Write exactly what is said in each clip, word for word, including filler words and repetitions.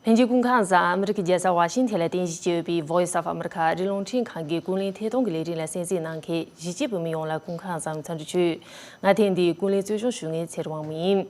ལྷན་རྒྱས་སྐུ་ཁམས་བཟང་། ཨ་མི་རི་ཀའི་རྒྱལ་ས་ཝ་ཤིང་ཐན་ལ་རྟེན་གཞི་བྱས་ཡོད་པའི་Voice of America ཨ་རིའི་རླུང་འཕྲིན་ཁང་གི་ཀུན་གླེང་ཐད་གཏོང་གི་ལས་རིམ་ལ་གསན་གཟིགས་གནང་མཁན་གཞིས་བྱེས་བོད་མི་ཡོངས་ལ་སྐུ་ཁམས་བཟང་། འཚམས་འདྲི་ཞུ། ང་ཐེངས་འདིའི་ཀུན་གླེང་གཙོ་སྐྱོང་ཞུ་མཁན་ཚེ་རིང་དབང་མོ་ཡིན།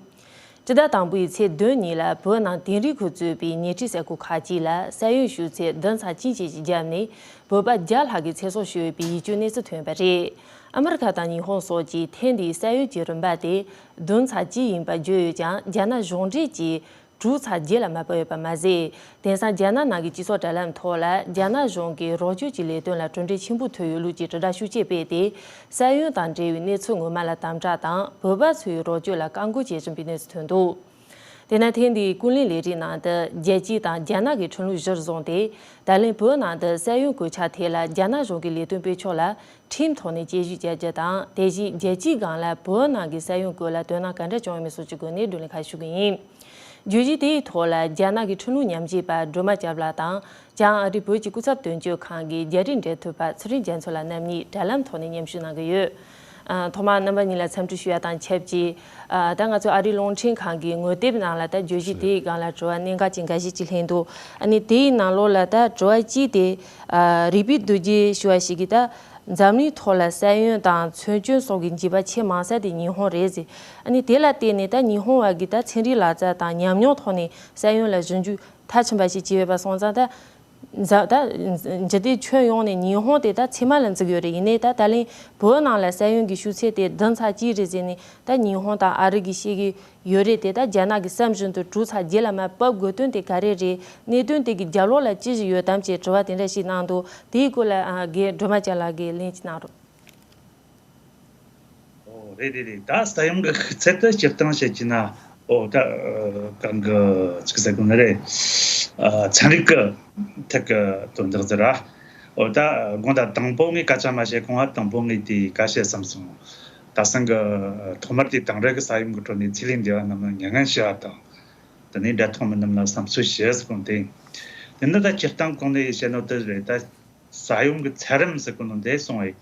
སྤྱི་ཟླ་དང་པོའི་ཚེས་བདུན་ཉིན་ལ་བོད་ནང་དིང་རི་ཁུལ་གཙོས་པའི་ཉེ་འཁྲིས་ས་ཁུལ་ཁག་ཅིག་ལ་ས་ཡོམ་ཤུགས་ཚད་བདུན་ཚེག་གཅིག་བཅས་ཀྱི་བརྒྱབ་ནས་བོད་པ་བརྒྱ་ལྷག་གི་ཚེ་སྲོག་ཤོར་ཡོད་པའི་ཡིད་སྐྱོའི་གནས་ཚུལ་ཐོན་པ་རེད། ཨ་མི་རི་ཁ་དང་ཉི་ཧོང་སོགས་ཀྱིས་ཐེངས་འདིའི་ས་ཡོམ་གྱི་རིམ་པ་དེ་བདུན་ཚེག་གཅིག་ཡིན་པ་བརྗོད་ཡོད་ཀྱང་། རྒྱ་ནག་གཞུང་འབྲེལ་གྱིས་དྲུག་ཚེག་བརྒྱད་ལ་མ་ཕབ་ཡོད་པ་མ་ཟད། དེང་སང་རྒྱ་ནག་ནང་གི་སྤྱི་ཚོགས་དྲ་ལམ་ཐོག་ལ་རྒྱ་ནག་གཞུང་གིས་རོགས་སྐྱོར་གྱི་ལས་དོན་ལ་གྲུབ་འབྲས་ཆེན་པོ་ཐོབ་ཡོད་ལུགས་ཀྱི་དྲིལ་བསྒྲགས་ཤུགས་ཆེ་སྤེལ་ཏེ། ས་ཡོམ་དང་འབྲེལ་བའི་གནས་ཚུལ་ངོ་མ་ལ་དམ་དྲག་དང་། བོད་པ་ཚོའི་རོགས་སྐྱོར་ལ་བཀག་འགོག་བྱེད་བཞིན་པའི་གནས་ཚུལ་ཐོན་འདུག་དེས་ན་ཐེངས་འདིའི་ཀུན་གླེང་ལས་རིམ་ནང་དུ་རྒྱལ་སྤྱི་དང་རྒྱ་ནག་གི་ཁྲིམས་ལུགས་གཞིར་བཟུང་སྟེ། ད་ལན་བོད་ནང་དུ་ས་ཡོམ་གོད་ཆག་ཐད་ལ་རྒྱ་ནག་གཞུང་གི་ལས་དོན་སྤེལ་ཕྱོགས་ལ་ཁྲིམས་ཐོག་ནས་དཔྱད་ཞིབ་བྱ་རྒྱུ་དང་། དེ་བཞིན་རྒྱལ་སྤྱིའི་སྒང་ལ་བོད་ནང་གི་ས་ཡོམ་སྐོར་ལ་དོ་སྣང་ག་འདྲ་བྱུང་ཡོད་མེད་སོགས་ཀྱི་སྒོ་ནས་བགྲོ་གླེང་ཁག་ཞུ་གི་ཡིན། བརྗོད་གཞི་དེའི་ཐོག་ལ་རྒྱ་ནག་གི་ཁྲིམས་ལུགས་ཉམས་ཞིབ་པ་སྒྲོལ་མ་སྐྱབས་ལགས་དང་། བྱང་ཨ་རིའི་བོད་ཀྱི་སྐུ་ཚབ་དོན་གཅོད་ཁང་གི་རྒྱ་རིགས་འབྲེལ་མཐུད་པ་ཚུལ་ཁྲིམས་རྒྱ་མཚོ་ལགས་རྣམ་གཉིས་དྲ་ལམ་ཐོག་ནས་མཉམ་ཞུགས་གནང་གི་ཡོད། ཨ། ཐོག་མར་རྣམ་པ་གཉིས་ལ་འཚམས་འདྲི་ཞུ་ཡ་དང་ཆབས་ཅིག་ཨ། ད་ང་ཚོ་ཨ་རིའི་རླུང་འཕྲིན་ཁང་གི་ངོ་དེབ་ནང་ལ་ད་བརྗོད་གཞི་དེའི་སྒང་ལ་དྲི་བ་གནད་འགག་ཅན་འགའ་ཤས་ཅིག་ལྷན་འདུག་ཨ་ནི་དེའི་ནང་ལོགས་ལ་ད་དྲི་བ་གཅིག་དེ། ཨ། རིག་པའི་རྡོ་རྗེ་ཞུ་བ་ཞིག་གིས་ད་འཛམ་གླིང་ཐོག་ལ་ས་ཡོམ་དང་མཚོན་སྐྱོན་སོགས་ཀྱི་འཇིགས་པ་ཆེས་མང་ས་དེ་ཉི་ཧོང་རེད་ཟེར། ཨ་ནི་དེ་ལ་བརྟེན་ནས་ད་ཉི་ཧོང་བ་གིས་ད་ཚན་རིག་ལག་རྩལ་དང་ཉམས་མྱོང་ཐོག་ནས་ས་ཡོམ་ལ་ཞིབ་འཇུག་མཐར་ཕྱིན་པ་ཞིག་བྱས་ཡོད་པ་སོང་ཙང་། ད་འཛམ་ད་འཇིག་རྟེན་ཁྱོན་ཡོངས་ནས་ཉི་ཧོང་དེ་ད་ཚད་མ་ལ་འཛེགས་ཡོད་རེད། ཡིན་ནའི་ད་ད་ལན་བོད་ནང་ལ་ས་ཡོམ་གྱི་ཤུགས་ཚད་དེ་བདུན་ཚེག་གཅིག་རེད་ཟེར་ནས། ད་ཉི་ཧོང་དང་ཨ་རི་གིས་བཤད་ཀྱི་ཡོད་རེད་དེ། ད་རྒྱ་ནག་གིས་བསམ་བཞིན་དུ་དྲུག་ཚེག་བརྒྱད་ལ་མར་ཕབ་དགོས་དོན་དེ་ག་རེ་རེད། གནད་དོན་དེ་གི་རྒྱབ་ལོགས་ལ་ཅི་ཞིག་ཡོད་དམ་ཅེས་དྲི་བ་དེ་འདྲ་ཞིག་གནང་འདུག་དེའི་སྐོར་ལ་ཨ། རྒན་སྒྲོལ་མ་སྐྱབས་ལགས་ཀྱིས་ལན་ཅིག་གནང་རོགས། ཨོ། རེད་རེད་རེད། ད་ས་ཡོམ་གྱི་ཤུགས་ཚད་དེ་སྤྱིར་བཏང་བཤད་ཀྱི་ན། ཨོ། ད་ཨ། གང་གི་ཅིག་ཟེར་དགོས་ནི་རེད། ཨ། ཚན་རིག་གི་ཐད་ཀྱི་དོན་དག་ཟེར་ར། ཨོ། ད་དགོངས་དག་དང་པོ་ངས་སྐད་ཆ་མ་བཤད་གོང་ང་དང་པོ་ངས་དེ་ག་བཤད་བསམ་སོང་། ད་སང་གི་ཐོག་མར་དེ་དེང་རབས་ཀྱི་ས་ཡོམ་གྱི་ཁྲོད་ནས་ཚེ་ལས་འདས་པ་རྣམས་ལ་མྱ་ངན་ཞུ་བ་དང་། དེ་ནས་འདྲ་མཐོང་མི་རྣམས་ལ་བསམ་ཚུལ་ཞུ་ཟེར་གོང་དེ། དེ་ནི་ད་སྤྱིར་བཏང་གོང་ནས་བཤད་ནོ་དེ་རེད། ད་ས་ཡོམ་གྱི་ཚད་རིམ་ཟེར་གོ་ནོ་དེ་སོང་བའི་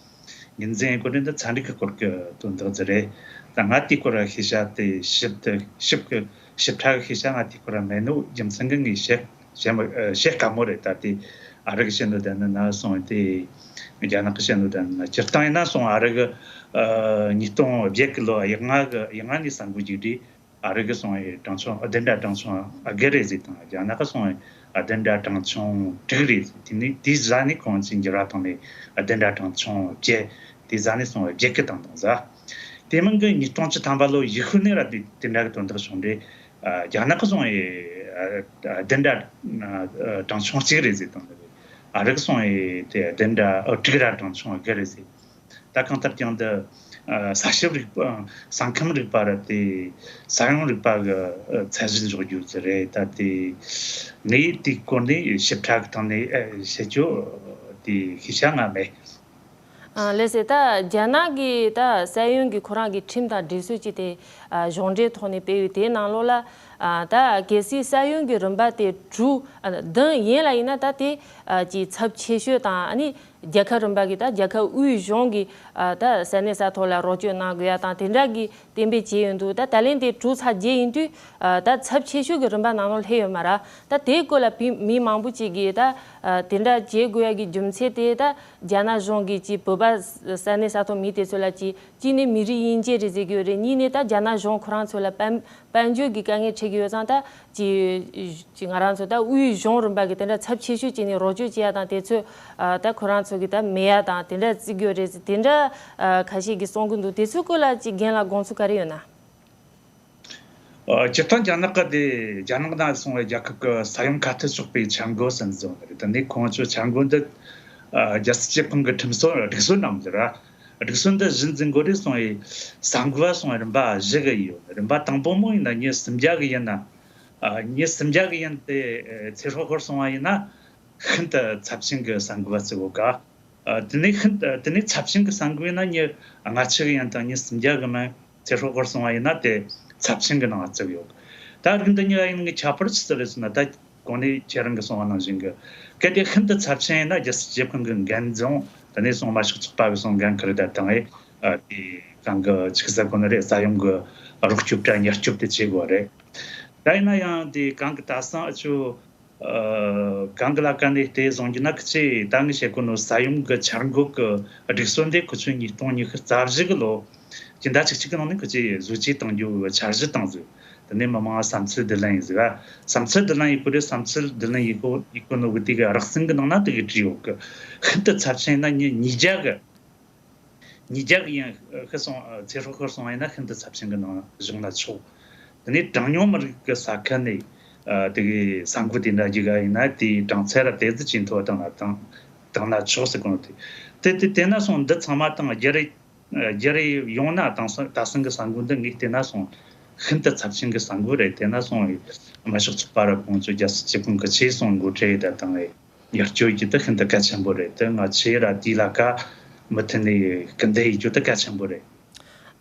ངོས་འཛིན་གོ་དེ་འདི་ཚན་རིག་གི་སྐོར་གྱི་དོན་དག་ཟིག་རེད། ད་ང་དེའི་སྐོར་ལ་ཤེས་བྱ་དེ་ཞིབ་ཏུ་ཞིབ་གི་ཞིབ་ཕྲ་གི་ཤེས་བྱ་ང་དེའི་སྐོར་ལ་མེད་ནོ་རྒྱུ་མཚན་གྱིས་ངས་བཤད་བཤད་མི་བཤད་དཀའ་མོ་རེད། ད་དེ་ཨ་རི་གི་བཤད་ནོ་དེ་ནི་ན་སོང་དེ་རྒྱ་ནག་གི་བཤད་ནོ་དེ་ནི་ན། སྤྱིར་བཏང་ཡིན་ན་སོང་ཨ་རི་གི་ཉིས་སྟོང་བརྒྱད་གི་ལོ་ཡིག་ལྔ་གི་ཡིག་ལྔ་ནས་གསར་འགོད་ཅིག་བྲིས། ཨ་རི་གི་སོང་བའི་གྲངས་ཆུང་བདུན་ཕྲག་གྲངས་ཆུང་བརྒྱད་རེད་ཟེར་དང་། རྒྱ་ནག་གི་སོང་བའི་བདུན་ཕྲག་གྲངས་ཆུང་དྲུག་རེད་ཟེར། དེ་ནས་དེའི་རྗེས་ནས་ཁོང་ཚོས་འགྱུར་བ་བཏང་ནས་བདུན་ཕྲག་གྲངས་ཆུང་བརྒྱད། དེའི་རྗེས་ནས་སོང་བའི་བརྒྱད་གི་བཏང་བཏང་ཟ། དེ་མིན་གི་ཉིས་སྟོང་བཅུ་ཐམ་པ་ལོ་ཡི་ཤུ་ནས་ར་དེ་དེ་འདྲ་གི་དོན་དག་བྱུང་རེད། རྒྱ་ནག་གི་སོང་བའི་བདུན་ཕྲག་གྲངས་ཆུང་གཅིག་རེད་ཟེར་དང་། ཨ་རི་གི་སོང་བའི་དེ་བདུན་ཕྲག་དྲུག་ར་གྲངས་ཆུང་བརྒྱད་རེད་ཟེར། ད་གང་ལྟར་ཀྱང་འདི་ས་ཞབས་རིག་པ། ས་ཁམས་རིག་པ་ར་དེ་ས་ཡོམ་རིག་པ་གི་ཚད་གཞི་འཇོག་རྒྱུ་ཟིག་རེད། ད་དེ་ངས་དེའི་སྐོར་ནས་ཞིབ་ཕྲ་གི་ཐོག་ནས་བཤད་རྒྱུ་དེ་ཤེས་བྱ་ང་མེད། ཨ། ལགས་སེ། ད་རྒྱ་ནག་གི་ད་ས་ཡོམ་གྱི་ཁོ་རང་གི་ཁྲིམས་དང་སྒྲིག་སྲོལ་ཅིག་དེ་གཞུང་འབྲེལ་ཐོག་ནས་སྤེལ་ཡོད། དེའི་ནང་ལོགས་ལ་ད་གལ་སྲིད་ས་ཡོམ་གྱི་རིམ་པ་དེ་དྲུག་བདུན་ཡན་ལ་ཡིན་ན། ད་དེ་ཀྱི་ཚབས་ཆེ་ཤོས་དང་། ཨ་ནི་རྒྱལ་ཁབ་རིམ་པ་གི་ད་རྒྱལ་ཁབ་དབུས་གཞུང་གི་ད་ས་གནས་ས་ཐོག་ལ་རོགས་སྐྱོར་གནང་དགོས་ཡ་དང་དེ་འདྲ་གི་གཏན་འབེབས་བྱས་ཡོད་འདུག་ད་ད་ལན་དེ་དྲུག་ཚེག་བརྒྱད་ཡིན་དུས་ད་ཚབས་ཆེ་ཤོས་ཀྱི་རིམ་པ་ནང་ལོགས་སླེབས་ཡོད་མ་རེད། ད་དེའི་སྐོར་ལ་བི་མི་མང་པོ་ཅིག་གིས་ད་དེ་འདྲ་བྱེད་དགོས་ཡ་གི་རྒྱུ་མཚན་དེ་ད་རྒྱ་ནག་གཞུང་གིས་ཀྱི་བོད་པ་ས་གནས་ས་ཐོག་མི་དེ་ཚོ་ལ་ཀྱི་གཅིག་ནས་མི་རིགས་དབྱེ་འབྱེད་རེད་ཟེར་གྱི་ཡོད་རེད། གཉིས་ནས་ད་རྒྱ་ནག་གཞུང་ཁོ་རང་ཚོ་ལ་དཔལ་དཔལ་འབྱོར་གྱི་དཀའ་ངལ་འཕྲད་ཀྱི་ཡོད་ཙང་། ད་ཅི་ཅི་ང་རང་ཚོ་ད་དབུས་གཞུང་རིམ་པ་གི་དེ་འདྲ་ཚབས་ཆེ་ཤོས་ཅིག་ནས་རོགས་སྐྱོར་བྱེད་ཡ་དང་དེ་ཚོ་ད་ཁོ་རང་ཚོ་གི་ད་མེད་ཡ་དང་དེ་འདྲ་བརྩི་གི་ཡོད་རེད་ཟེར། དེ་འདྲ་ཁ་ཤས་ཀྱིས་གསུང་གི་འདུག་དེ་ཚོའི་སྐོར་ལ་ཅི་རྒན་ལགས་དགོངས་ཚུལ་ག་རེ་ཡོད་ན། ཨ། སྤྱིར་བཏང་རྒྱ་ནག་གི་དེ་རྒྱ་ནག་ནང་སོང་བའི་རྒྱལ་ཁབ་ཀྱི་ས་ཡོམ་ཁ་གཏད་གཅོག་པའི་འཆར་འགོད་ཟེར་ནི་ཟིག་ཡོད་ནི་རེད། དེ་ནས་ཁོང་ཚོའི་འཆར་འགོད་འདི་རྒྱལ་སྲིད་སྤྱི་ཁང་གི་ཁྲིམས་སྲོལ་སྒྲིག་སྲོལ་ནང་འདི་ར། སྒྲིག་སྲོལ་འདི་གཞི་འཛིན་དགོས་རེད་སོང་བའི་གསར་འགོད་པ་སོང་བའི་རིམ་པ་བཞི་གི་ཡོད། རིམ་པ་དང་པོ་མོ་ཡིན་ན་མྱི་སུམ་བརྒྱ་གི་ཡིན་ན། ཨ། མྱི་སུམ་བརྒྱ་གི་ཡིན་ཏེ། ཨ། ཚེ་སྲོག་ཤོར་སོང་བ་ཡིན་ན་ཤིན་ཏུ་ཚབས་ཆེན་གྱི་གསར་འགོད་པ་བརྩི་དགོས་ག་ཨ། དེ་ནས་ཤིན་ཏུ་དེ་ནས་ཚབས་ཆེན་གྱི་གསར་འགོད་ཡིན་ན་མྱི་ལྔ་བཅུ་གི་ཡིན་དང་མྱི་སུམ་བརྒྱ་གི་མིན་ཚེ་སྲོག་ཤོར་སོང་བ་ཡིན་ན་དེ་ཚབས་ཆེན་གྱི་ནང་བརྩི་གི་ཡོད། ད་རིགས་འདི་གཉིས་ཀ་ཡིན་ངས་ཁྱད་པར་ཅི་ཟིག་རེད་ཟེར་ན། ད་གོང་ནས་ཁྱེད་རང་གིས་གསུངས་པ་ནང་བཞིན་གྱི་གལ་ཏེ་ཤིན་ཏུ་ཚབས་ཆེན་ཡིན་ན་རྒྱལ་སྲིད་སྤྱི་ཁང་གི་འགན་འཛིན། དེ་ནས་སོང་མ་ཤོག་ཚོགས་པ་གི་སོང་འགན་ཁུར་ད་བཏང་ཨེ། ཨ། དེ་གང་གི་ཆི་ཟེར་གོ་ནི་རེད། ས་ཡོམ་གི་རོགས་སྐྱོབ་དྲ་ཉེར་སྐྱོབ་དེ་བྱེད་དགོས་རེད། ད་ཡིན་ན་ཡང་དེ་གང་གི་ད་སང་ཨ་ཆུ་ གང་གི་ལ་ཀ་ནས་བལྟས་བཟུང་རྒྱུ་ན་ཁི་ཆོས་ད་ངས་བཤད་གོ་ནོ་ས་ཡོམ་གི་འཆར་འགོད་ཀྱི་སྒྲིག་སྲོལ་འདི་ཁི་ཆོས་ཉིས་སྟོང་ཉི་ཤུ་རྩ་བཞི་གི་ལོ་སྤྱི་ཟླ་གཅིག་གཅིག་གི་ནང་ནས་ཁི་ཆོས་བཟོ་བཅོས་གཏང་རྒྱུ་གི་འཆར་གཞི་བཏང་ཟིག་དེ་ནས་མི་མང་བསམ་ཚུལ་བསྡུ་ལེན་ཡིན་ཟིག་བསམ་ཚུལ་བསྡུ་ལེན་ཡིན་གོ་རེད། བསམ་ཚུལ་བསྡུ་ལེན་ཡིན་གོ་ཡིན་གོ་ནོ་གི་དེ་གི་རགས་ཟིན་གི་ནང་ན་དེ་གི་བྲིས་ཡོད་གི་ཤིན་ཏུ་ཚབས་ཆེན་ན་ཉིས་ཉིས་བརྒྱ་གི་ཉིས་བརྒྱ་གི་ཡན་ཤི་སོང་ཚེ་སྲོག་ཤོར་སོང་ཡིན་ན་ཤིན་ཏུ་ཚབས་ཆེན་གི་ནང་བཞག་ན་ཆོག་དེ་ནས་གྲངས་ཉུང་མི་རིགས་ཀྱི་ས་ཁུལ་ནས་དེ་གི་ས་འགུལ་དེ་འདྲ་རྒྱུ་ག་ཡིན་ན་དེའི་གྲངས་ཚད་ར་དེ་ཙི་ཅིག་མཐོ་བཏང་ན་བཏང་བཏང་ན་ཆོག་ཟེར་གོ་ནོ་དེ་དེ་དེ་དེ་ན་སོང་འདི་ཚང་མ་བཏང་རྒྱ་རི་རྒྱ་རི་ཡོང་ན་དང་ས་ད་སང་གི་ས་འགུལ་འདི་ངས་བལྟས་ན་སོང་ཤིན་ཏུ་ཚབས་ཆེན་གི་ས་འགུལ་རེད། དེ་ན་སོང་དམར་ཤོག་ཚོགས་པ་ར་ཁོང་ཚོ་རྒྱལ་སྲིད་སྤྱི་ཁང་གི་ཆེད་སོང་འགོ་ཁྲིད་ཡི་ད་བཏང་ཡི། ཡར་སྐྱོད་རྒྱུ་དེ་ཤིན་ཏུ་གལ་ཆེན་པོ་རེད། དེ་ང་ཚོས་ར་དེའི་ལ་ཀ་མུ་མཐུད་ནས་སྐུལ་འདེད་ཡེད་རྒྱུ་དེ་གལ་ཆེན་པོ་རེད།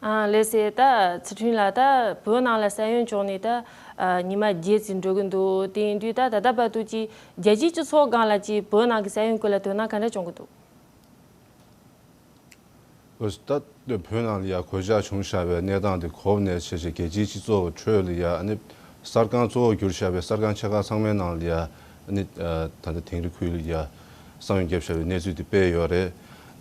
ཨ་ལགས་སེ། ད་ཚུལ་ཁྲིམས་ལགས། ད་བོད་ནང་ལ་ས་ཡོམ་བྱུང་ནས་ད་ཨ་ཉི་མ་བརྒྱད་ཙམ་འགྲོ་གི་འདུག་དེ་ཡིན་དུས་ད་ད་ལྟ་བར་དུ་ཅིག་རྒྱལ་སྤྱིའི་སྤྱི་ཚོགས་སྒང་ལ་ཅིག་བོད་ནང་གི་ས་ཡོམ་སྐོར་ལ་དོ་སྣང་ག་འདྲ་བྱུང་གི་འདུག་ད་བོད་ནང་ལ་ཡ་གོད་ཆག་བྱུང་བཞག་པའི་གནས་སྟངས་དེ་གོ་བ་ནས་བྱས་བྱས་རྒྱལ་སྤྱིའི་སྤྱི་ཚོགས་ཁྲོད་ལ་ཡ་ཨ་ནི་གསར་ཁང་གཙོ་བོར་གྱུར་བཞག་པའི་གསར་ཁང་ཆེ་ཁག་ཚང་མའི་ནང་ལ་ཡ་ཨ་ནི་ད་ལྟ་དིང་རི་ཁུལ་ལ་ཡ་ས་ཡོམ་བརྒྱབ་བཞག་པའི་གནས་ཚུལ་དེ་སྤེལ་ཡོད་རེད།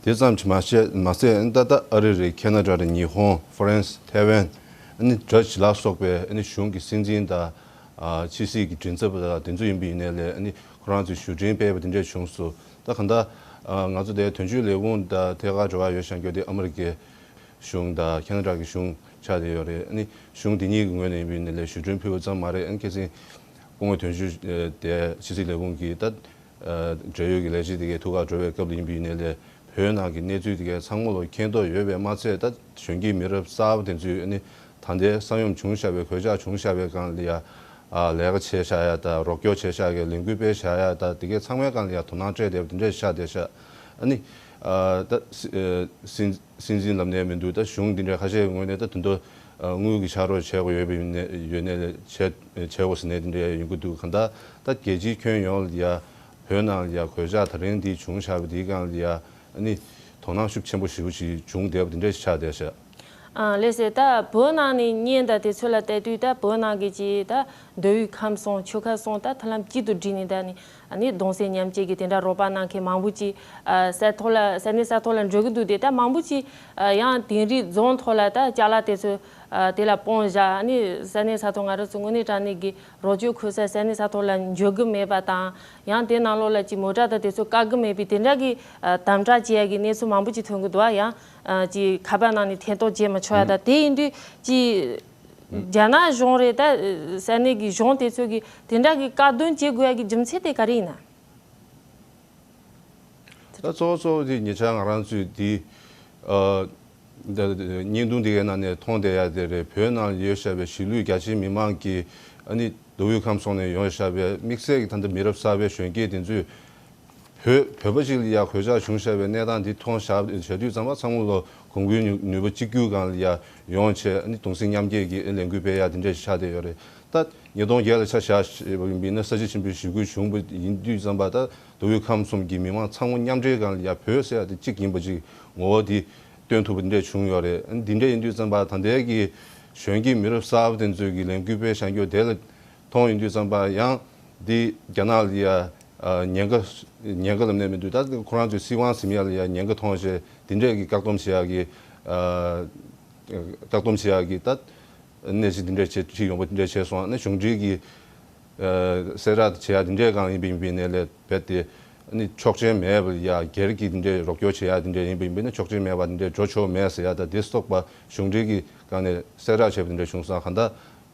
དེ་ཙམ་གྱིས་མ་བཤད་མ་ཟད་ཨ་ནི་ད་ལྟ་ཨ་རི་རེད། ཁེ་ན་ཌ་རེད། ཉི་ཧོང་། ཧྥ་རན་སི། ཐའེ་ཝན། ཨ་ནི་ཌ་ཅི་ལ་སོགས་པའི་ཨ་ནི་གཞུང་གི་སྲིད་འཛིན་དང་ཨ་ཕྱི་སྲིད་ཀྱི་མགྲིན་ཚབ་དང་དེ་ཚོ་ཡིན་པ་ཡིན་ནའི་ལས་ཨ་ནི་ཁོ་རང་ཚོས་ཞུ་འཕྲིན་སྤེལ་བ་དེ་འདྲས་བྱུང་སོང་། ད་གང་ལྟར་ཨ་ང་ཚོ་དེ་དོན་གཅོད་ལས་ཁུངས་དང་ཐད་ཀར་འབྲེལ་བ་ཡོད་བཞག་རྒྱུ་དེ་ཨ་མི་རི་ཀའི་གཞུང་དང་ཁེ་ན་ཌ་གི་གཞུང་ཆགས་བསྡད་ཡོད་རེད། ཨ་ནི་གཞུང་དེ་གཉིས་ཀྱི་ངོས་ནས་ཡིན་པ་ཡིན་ནའི་ལས་ཞུ་འཕྲིན་ཕུལ་བ་ཙམ་མ་རེད། ཨ་ནི་ཁ་སང་སྐུ་ངོ་དོན་གཅོད་དེ་ཕྱི་སྲིད་ལས་ཁུངས་ཀྱི་ད་འབྲེལ་ཡོད་ཀྱི་ལས་བྱེད་དེ་གའི་ཐུག་གར་འགྲོ་བའི་སྐབས་ལ་ཡིན་པ་ཡིན་ནའི་ལས་བོད་ནང་གི་གནས་ཚུལ་དེ་གའི་ཚང་མ་ལོ་མཁྱེན་རྟོགས་ཡོད་པས་མ་ཚད་ད་གཞོན་སྐྱེས་མི་རབས་གསར་པ་དེ་ཚོས་ཨ་ནི་ད་ལྟའི་ས་ཡོམ་བྱུང་བཞག་པའི་གོད་ཆག་བྱུང་བཞག་པའི་སྒང་ལ་ཡ་ཨ་ལས་ཀ་བྱས་བཞག་ཡ་དང་རོགས་སྐྱོར་བྱས་བཞག་གི་ལས་འགུལ་སྤེལ་བཞག་ཡ་དང་དེ་གའི་ཚང་མའི་སྒང་ལ་ཡ་དོ་སྣང་སྤྲད་བསྡད་པ་དེ་འདྲས་ཆགས་བསྡད་ཤག་ཨ་ནི་ཨ་ད་སྲིད་སྲིད་འཛིན་ལབ་ནའི་མི་འདུག་ད་གཞུང་འདི་འདྲའི་ཁ་ཤས་ངོས་ནས་ད་དོན་དུ་དངུལ་གྱི་ཕྱག་རོགས་བྱེད་དགོས་ཡོད་པ་ཡིན་ནའི་ཡོད་ནའི་བྱེད་བྱེད་དགོས་ཟེར་ནའི་འདི་འདྲའི་ཡིན་གྱི་འདུག་གང་ལྟར་ད་རྒྱལ་སྤྱིའི་ཁྱོན་ཡོངས་ལ་ཡ་བོད་ནང་ལ་ཡ་གོད་ཆག་ད་རིང་འདི་བྱུང་བཞག་པ་འདིའི་སྒང་ལ་ཡ་ཨ་ནི་དོ་སྣང་ཤུགས་ཆེན་པོ་ཞེ་པོ་ཞིག་བྱུང་བསྡད་པ་འདི་འདྲ་ཞིག་ཆགས་བསྡད་ཤག་ཨ་ལགས་སེ། ད་བོད་ནང་ནས་བརྙན་དང་དེ་ཚོ་ལ་བལྟས་དུས་ད་བོད་ནང་གི་ཅིག་ད་མདོ་དབུས་ཁམས་གསུམ་ཆོལ་ཁ་གསུམ་ད་མཐུན་ལམ་གཅིག་ཏུ་བསྒྲིལ་ནས་ད་ནི་ཨ་ནི་གདུང་སེམས་མཉམ་སྐྱེད་ཀྱི་དེ་འདྲ་རོགས་པ་གནང་མཁན་མང་པོ་ཅིག་ཨ་ས་ཐོག་ལ་ས་གནས་ས་ཐོག་ལ་འགྲོ་གི་འདུག་དེ་ད་མང་པོ་ཅིག་ཨ་ཡང་དིང་རི་རྫོང་ཐོག་ལ་ད་ཅ་ལག་དེ་ཚོ་ཨ་དེ་ལ་སྤུངས་བཞག་ཨ་ནི་ས་གནས་ས་ཐོག་ང་རང་ཚོ་དངོས་གནས་དྲང་གནས་ཀྱི་རོགས་སྐྱོར་འཁོལ་ས་ས་གནས་ས་ཐོག་ལ་འབྱོར་གི་མེད་པ་དང་ཡང་དེ་ནང་ལོགས་ལ་ཅིག་མོ་ཊ་དང་དེ་ཚོ་བཀག་གི་མེད་པའི་དེ་འདྲ་གི་ཨ་དམ་དྲག་བྱེད་ཡ་གི་གནས་ཚུལ་མང་པོ་ཅིག་ཐོན་གི་འདུག་ཨ་ཡང་ཨ་ཅིག་ཁ་པར་ནང་ནས་ཐེ་གཏོགས་བྱེད་མི་ཆོག་ཡ་དང་དེ་ཡིན་དུས་ཅིག་རྒྱ་ནག་གཞུང་རེད་ད་ས་གནས་ཀྱི་གཞུང་དེ་ཚོ་གི་དེ་འདྲ་གི་བཀག་སྡོམ་བྱེད་དགོས་ཡ་གི་རྒྱུ་མཚན་དེ་ག་རེ་ཡིན་ན། ད་གཙོ་བོ་གཙོ་བོ་དེ་ཉེ་ཆར་ང་རང་ཚོས་དེ་ཨ་ད་བརྙན་ཐུང་དེ་གའི་ནང་ནས་མཐོང་བསྡད་ཡ་དེ་རེད། བོད་ནང་ཡོད་བཞག་པའི་གཞིས་ལུས་རྒྱ་ཆེའི་མི་མང་གིས་ཨ་ནི་མདོ་དབུས་ཁམས་གསུམ་ནས་ཡོང་བཞག་པའི་དམིགས་བསལ་གྱི་ད་ལྟ་མི་རབས་གསར་པའི་གཞོན་སྐྱེས་དེ་ཚོས་བོད་བོད་པ་ཞིག་ལ་ཡ་གོད་ཆག་བྱུང་བཞག་པའི་གནས་སྟངས་འདི་མཐོང་བཞག་བྱས་དུས་ཙམ་པ་ཚང་མ་ལོ་གོང་བུའི་ནུས་ནུས་པ་གཅིག་གྱུར་སྒང་ལ་ཡ་ཡོང་བྱས་ཨ་ནི་གདུང་སེམས་མཉམ་སྐྱེད་ཀྱི་ལས་འགུལ་སྤེལ་ཡ་དེ་འདྲ་ཞིག་ཆགས་བསྡད་ཡོད་རེད། ད་ཉིས་སྟོང་བརྒྱད་ལ་ཆ་བཞག་བྱས་པ་ཡིན་ན་ས་བྱི་ཆེན་པོའི་ཞི་རྒོལ་བྱུང་བ་ཡིན་དུས་ཙམ་པ་ད་མདོ་དབུས་ཁམས་གསུམ་གྱི་མི་མང་ཚང་མ་མཉམ་འབྲེལ་སྒང་ལ་ཡ་བོད་ཟེར་ཡ་དེ་གཅིག་ཡིན་པ་ཅིག་ངོ་བོ་དེ་སྟོན་ཐུབ་པ་འདི་འདྲ་བྱུང་ཡོད་རེད། འདི་འདྲ་ཡིན་དུས་ཙམ་པ་ད་ལྟའི་གི་གཞོན་སྐྱེས་མི་རབས་གསར་པ་དེ་ཚོས་ཀྱི་ལས་འགུལ་སྤེལ་བཞག་རྒྱུ་དེ་ལ་མཐོང་ཡོང་དུས་ཙམ་པ་ཡང་འདི་རྒྱ་ནག་ལ་ཡ་ཉེན་ཁ་ཉེན་ཁ་ལབ་ནས་མི་འདུག་ད་ཁོ་རང་ཚོའི་སྲིད་དབང་ཟིན་ཡ་ལ་ཡ་ཉེན་ཁ་མཐོང་བྱས་འདི་འདྲས་ཀྱི་བཀག་སྡོམ་བྱེད་ཡ་གི་བཀག་སྡོམ་བྱེད་ཡ་གི་ད། གནས་ཚུལ་འདི་འདྲ་བྱས་ཁྲིད་ཡོང་པ་འདི་འདྲ་བྱས་སོང་ན་གཞུང་འབྲེལ་གྱི་ཨ་གསལ་བསྒྲགས་བྱེད་ཡ་འདི་འདྲའི་སྒང་ཡིན་པ་ཡིན་པའི་ནས་ལས་རྦད་དེ་ཨ་ནི་ཆོག་མཆན་མེད་པར་ཡ་སྒེར་གྱི་འདི་འདྲའི་རོགས་སྐྱོར་བྱེད་ཡ་འདི་འདྲ་ཡིན་པ་ཡིན་པའི་ནས་ཆོག་མཆན་མེད་པར་འདི་འདྲའི་འགྲོ་ཆོག་མེད་ཟེར་ཡ་དང་དེ་སོགས་པ་གཞུང་འབྲེལ་གྱི་སྒང་ནས་གསལ་བསྒྲགས་བྱས་པ་འདི་འདྲ་བྱུང་སོང་། གང་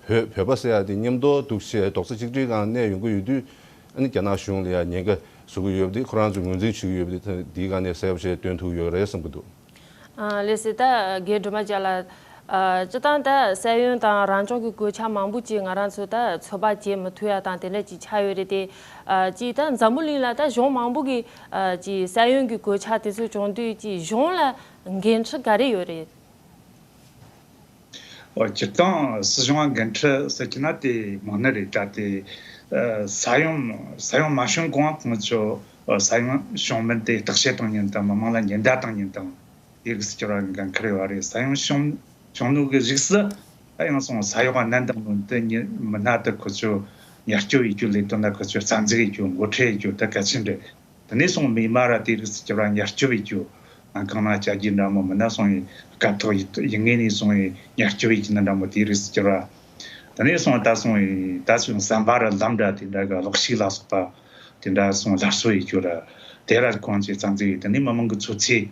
ལྟར་བོད་བོད་པ་ཟེར་ཡ་དེ་མཉམ་དུ་འདུག་བྱས་རྡོག་རྩ་གཅིག་སྒྲིལ་སྒང་གནས་ཡོང་གི་ཡོད་དུས་ཨ་ནི་རྒྱ་ནག་གཞུང་ལ་ཡ་ཉེན་ཁ་བཟོ་གི་ཡོད་པ་དེ་ཁོ་རང་ཚོས་ངོས་འཛིན་བྱེད་ཀྱི་ཡོད་པ་དེ་འདིའི་སྒང་ནས་གསལ་པོ་བྱས་སྟོན་ཐུབ་ཡོད་རེད་བསམ་གྱི་འདུག་ཨ་ལགས་སེ། ད་རྒན་སྒྲོལ་མ་རྒྱལ་ལགས། ཨ་སྤྱིར་བཏང་ད་ས་ཡོམ་དང་རང་བྱུང་གི་གོད་ཆག་མང་པོ་ཅིག་ང་རང་ཚོ་ད་ཚོད་དཔག་བྱེད་མི་ཐུབ་ཡ་དང་དེ་འདྲ་ཅིག་ཆགས་ཡོད་རེད་དེ། ཨ་ཅིག་ད་འཛམ་བུ་གླིང་ལ་ད་གཞུང་མང་པོ་གི་ཨ་ཅིག་ས་ཡོམ་གི་གོད་ཆག་དེ་ཚོ་བྱུང་དུས་ཅིག་གཞུང་ལ་འགན་འཁྲི་ག་རེ་ཡོད་རེད། ཨོ་སྤྱིར་བཏང་སྲིད་གཞུང་ལ་འགན་འཁྲི་ཟེར་གྱི་ན་དེ་མང་ནི་རེད། ད་དེ་ཨ་ས་ཡོམ་ས་ཡོམ་མ་བྱུང་གོང་ཁོང་ཚོ་ཨ་ས་ཡོམ་བྱུང་མིན་དེ་བརྟག་དཔྱད་བཏང་ཉིན་དང་མི་མང་ལ་ཉེན་བརྡ་བཏང་ཉིན་དང་། དེ་གི་སྐྱོར་བ་འགན་འཁུར་ཡོད་རེད། ས་ཡོམ་བྱུང་བྱུང་ནོ་གི་རིགས་སུ་ད་ཡང་སོང་ས་ཡོམ་གནད་འདང་ནོ་དེ་ཉི་མི་སྣ་དེ་ཁོ་ཚོ་ ཉར་སྐྱོབ་ཡེད་རྒྱུ་ལས་དོན་ལ་ཁོ་ཚོས་རྩ་འཛུགས་ཡེད་རྒྱུ་འགོ་ཁྲིད་ཡེད་རྒྱུ་ད་གལ་ཆེན་རེད། དེ་ནས་སོང་མི་མ་ར་དེ་རིགས་སུ་གྱུར་བ་ཉར་སྐྱོབ་ཡེད་རྒྱུ་ལམ་ཁ་ནང་བསྐྱལ་རྒྱུ་འདྲ་མོ་མིན་ན་སོང་ཡི་སྐབས་ཐོག་ཡི་ཡི་ངོས་ནས་སོང་ཡི་ཉར་སྐྱོབ་ཡེད་རྒྱུ་འདྲ་མོ་དེ་རིགས་སུ་གྱུར་བ། དེ་ནས་སོང་ད་སོང་ཡི་ད་སོང་ཟམ་པ་ར་ལམ་འདྲ་དེ་འདྲ་གི་གློག་ཤུགས་ལ་སོགས་པ་དེ་འདྲ་སོང་སླར་གསོ་ཡེད་རྒྱུ་ར་དེ་ར་ཁོང་ཚོས་རྩ་འཛུགས་ཡེད། དེ་ནས་མི་མང་གི་འཚོ་ཚིས་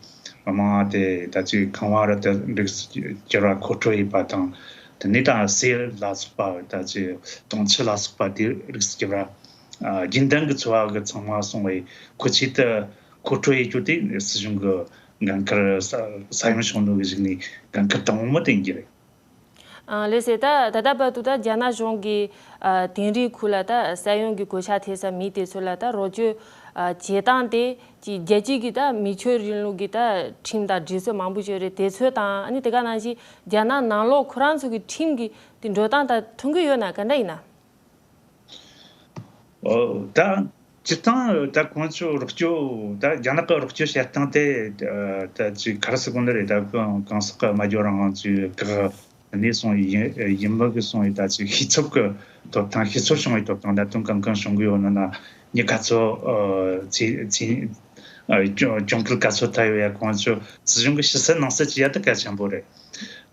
མི་མང་དེ་ད་ཅིག་ཁང་བ་ར་དེ་རིགས་སུ་གྱུར་བ་མཁོ་སྤྲོད་ཡེད་པ་དང་། དེ་ནས་ད་གསེར་ལ་སོགས་པ་ད་ཅིག་དུང་ཆུ་ལ་སོགས་པ་དེ་རིགས་སུ་གྱུར་བ། ཨ། རྒྱུན་ལྡན་གྱི་འཚོ་བ་གི་ཚང་མ་སོང་བའི་མཁོ་ཆས་དེ་མཁོ་སྤྲོད་ཡེད་རྒྱུ་དེ་སྲིད་གཞུང་གི་འགན་ཁུར། ས་ས་ཡོམ་བྱུང་ནོ་གི་གཞུག་ནས་འགན་ཁུར་དང་པོ་དེ་ཡིན་གྱི་རེད། ཨ། ལགས་སེ། ད་ད་ལྟ་བར་དུ་ད་རྒྱ་ནག་གཞུང་གིས། ཨ། དིང་རིའི་ཁུལ་ལ་ད་ས་ཡོམ་གྱི་གོད་ཆག་ཐེབས་ས་མི་དེ་ཚོ་ལ་ད་རོགས་སྐྱོར། ཨ། བྱེད་སྟངས་དེ་ཀྱི་རྒྱལ་སྤྱི་གི་ད་མི་ཆོས་རིང་ལུགས་ཀྱི་ད་ཁྲིམས་དང་སྒྲིག་སྲོལ་མང་པོ་ཞིག་རེད། དེ་ཚོ་དང་ཨ་ནི་དེ་ག་ནང་བཞིན་རྒྱ་ནག་ནང་ལོགས་ཁོ་རང་ཚོ་གི་ཁྲིམས་ཀྱི་དེ་འགྲོ་སྟངས་ད་མཐུན་གྱི་ཡོད་ན་ག་འདྲ་ཡིན་ན། ཨོ། ད་སྤྱིར་བཏང་ད་ཁོང་ཚོས་རོགས་སྐྱོར། ད་རྒྱ་ནག་གི་རོགས་སྐྱོར་བྱེད་སྟངས་དེ་ད་ཅིག་ག་རེ་ཟེར་དགོས་ནི་རེད། ད་གང་གང་ཟག་གི་སྨྲ་བརྗོད་རང་དབང་ཚོའི་བཀག་ནས་སོང་ཡིན་ཡིན་མི་གི་སོང་ཡི་ད་ཅིག་ཤེས་ཚོར་གི་ཐོབ་ཐང་། ཤེས་ཚོར་བྱུང་བའི་ཐོབ་ཐང་ད་དུང་གང་གང་བྱུང་གི་ཡོད་ན་ན་མི་ག་ཚོད། ཨ། ཚེ་ཚེ་ཨ། གྱོང་གྱོང་གུད་ག་ཚོད་ཐེབས་ཡོད་ཡ། ཁོང་ཚོས་སྲིད་གཞུང་གི་ཕྱི་གསལ་ནང་གསལ་བྱེད་ཡ་དེ་གལ་ཆེན་པོ་རེད།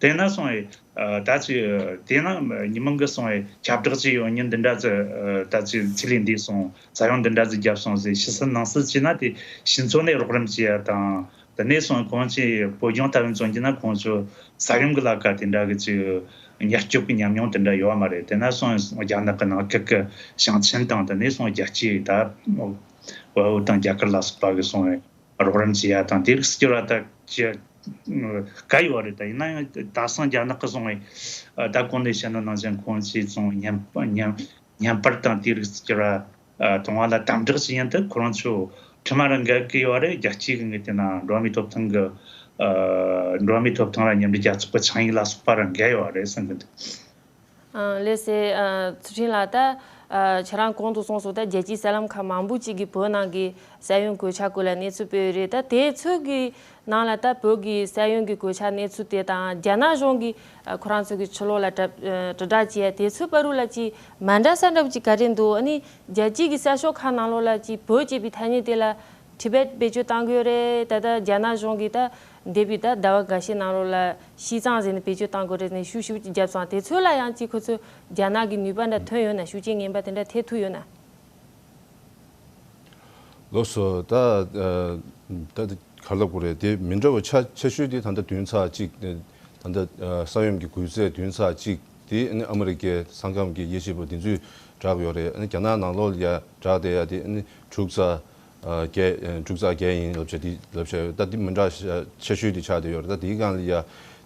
དེ་ན་སོང་ཡི། ཨ། ད་ཅི་དེ་ན་མི་མང་གི་སོང་བའི་ཁྱབ་བསྒྲགས་ཀྱི་ཡོད་མཁན་འདི་འདྲ་ཚོ། ཨ། ད་ཅི་ཚེ་ལས་འདས་སོང་། ས་ཡོམ་འདི་འདྲ་ཚོ་བརྒྱབ་སོང་ཟེར་ཕྱི་གསལ་ནང་གསལ་བྱས་ན་དེ་ཕྱི་ཚོ་ནས་རོགས་རམ་བྱེད་ཡ་དང་། དེ་ནས་སོང་ཁོང་ཚོས་བོད་ལྗོངས་ལྟ་བུ་མཚོན་གྱི་ན་ཁོང་ཚོ་ས་ཡོམ་གྱི་ལ་ཁ་དེ་འདྲ་གི་ཅི་ཉར་སྐྱོབ་ཀྱི་ཉམས་མྱོང་དེ་འདྲ་ཡོད་མ་རེད། དེ་ན་སོང་རྒྱ་ནག་གི་ནང་ཁུལ་གྱི་ཞིང་ཆེན་དང་། དེ་ནས་སོང་རྒྱལ་སྤྱིའི་ད་བལ་པོ་དང་རྒྱ་གར་ལ་སོགས་པ་གི་སོང་བའི་རོགས་རམ་བྱེད་ཡ་དང་དེ་རིགས་སྐྱོར་བ་ད་ཅི་ག་ཡོད་རེད། ད་ཡིན་ན་ཡང་དེང་སང་རྒྱ་ནག་གི་སོང་བའི་ད་གོང་ནས་བཤད་ནོ་ནང་བཞིན་ཁོང་ཚོས་སོང་བའི་བརྙན་བརྙན་བརྙན་པར་དང་དེ་རིགས་སྐྱོར་བ། ཨ། གཏོང་བ་ལ་དམ་དྲག་བྱེད་ཡ་དེ་ཁོ་རང་ཚོ་ཁྲིམས་ར་འགལ་གི་ཡོད་རེད། རྒྱལ་སྤྱིའི་གི་ངོས་དེ་ན་འགྲོ་བ་མིའི་ཐོབ་ཐང་གི། ཨ། འགྲོ་བ་མིའི་ཐོབ་ཐང་ར་མཉམ་འབྲེལ་རྒྱལ་ཚོགས་ཀྱི་ཆིངས་ཡིག་ལ་སོགས་པ་ར་འགལ་ཡོད་རེད་བསམ་གི་འདུག། ཨ། ལགས་སེ། ཨ། ཚུལ་ཁྲིམས་ལགས། ད། ཨ། ཁྱེད་རང་གོང་དུ་གསུངས་སོང་། ད་རྒྱལ་སྤྱིའི་གསར་ལམ་ཁག་མང་པོ་ཅིག་གིས་བོད་ནང་གི་ས་ཡོམ་གོད་ཆག་སྐོར་ལ་གནས་ཚུལ་སྤེལ་ཡོད་རེད། ད་དེ་ཚོ་གི་ནང་ལ་ད་བོད་ཀྱི་ས་ཡོམ་གྱི་གོད་ཆག་གནས་ཚུལ་དེ་དང་རྒྱ་ནག་གཞུང་གིས་ཨ་ཁོ་རང་ཚོ་གི་ཕྱི་ལོགས་ལ་དྲ་དྲིལ་བསྒྲགས་བྱས་དེ་ཚོའི་བར་དུ་ལ་ཅིག་མ་འདྲ་ས་འདྲ་པོ་ཅིག་ག་རེ་འདུག། ཨ་ནི་རྒྱལ་སྤྱིའི་གི་གསར་ཤོག་ཁག་ནང་ལོགས་ལ་ཅིག་བོད་ཅེས་པའི་ཐ་སྙད་དེ་ལ་ཊི་བེཊ་བེད་སྤྱོད་བཏང་གི་ཡོད་རེད། ད་ལྟ་རྒྱ་ནག་གཞུང་གིས་ད་འདས་པའི་ད་ཟླ་བ་འགའ་ཤས་ནང་ལོགས་ལ་ཤིས་ཙང་ཟེར་ནས་བེད་སྤྱོད་བཏང་གི་ཡོད་རེད་ཟེར་ནས་ཤུགས་ཞེ་པོ་ཅིག་བརྒྱབ་སོང་། དེ་ཚོ་ལ་ཡང་ཅིག་ཁོ་ཚོ་རྒྱ་ནག་གི་ནུས་པ་འདྲ་ཐོན་ཡོད་ན། ཤུགས་རྐྱེན་ངན་པ་དེ་འདྲ་ཐེབས་ཐུབ་ཡོད་ན། ལགས་སོ། ད་ཨ་ད་ག་ལབ་དགོས་རེད། དེ་མི་འདྲ་བ་ཆ་ཆེ་ཤོས་དེ་ད་ལྟ་བདུན་ཚེག་གཅིག། ད་ལྟ་ཨ་ས་ཡོམ་གྱི་འགོས་ཚད་བདུན་ཚེག་གཅིག་དེ་ཨ་ནི་ཨ་མི་རི་ཀའི་ས་ཁམས་ཀྱི་དབྱེ་ཞིབ་པ་དེ་ཚོས་བསྒྲགས་ཡོད་རེད། ཨ་ནི་རྒྱ་ནག་ནང་ལོགས་ལ་ཡ་བསྒྲགས་བསྡད་ཡ་དེ་ཨ་ནི་དྲུག་ཚེག་ཨ་བརྒྱད། ཨ་དྲུག་ཚེག་བརྒྱད་ཡིན་ལབ་བྱས་དེ་ལབ་བྱས་ཡོད། ད་དེ་མི་འདྲ་ཤ་ཆེ་ཤོས་དེ་ཆགས་བསྡད་ཡོད་རེད། ད་དེའི་སྒང་ལ་ཡ་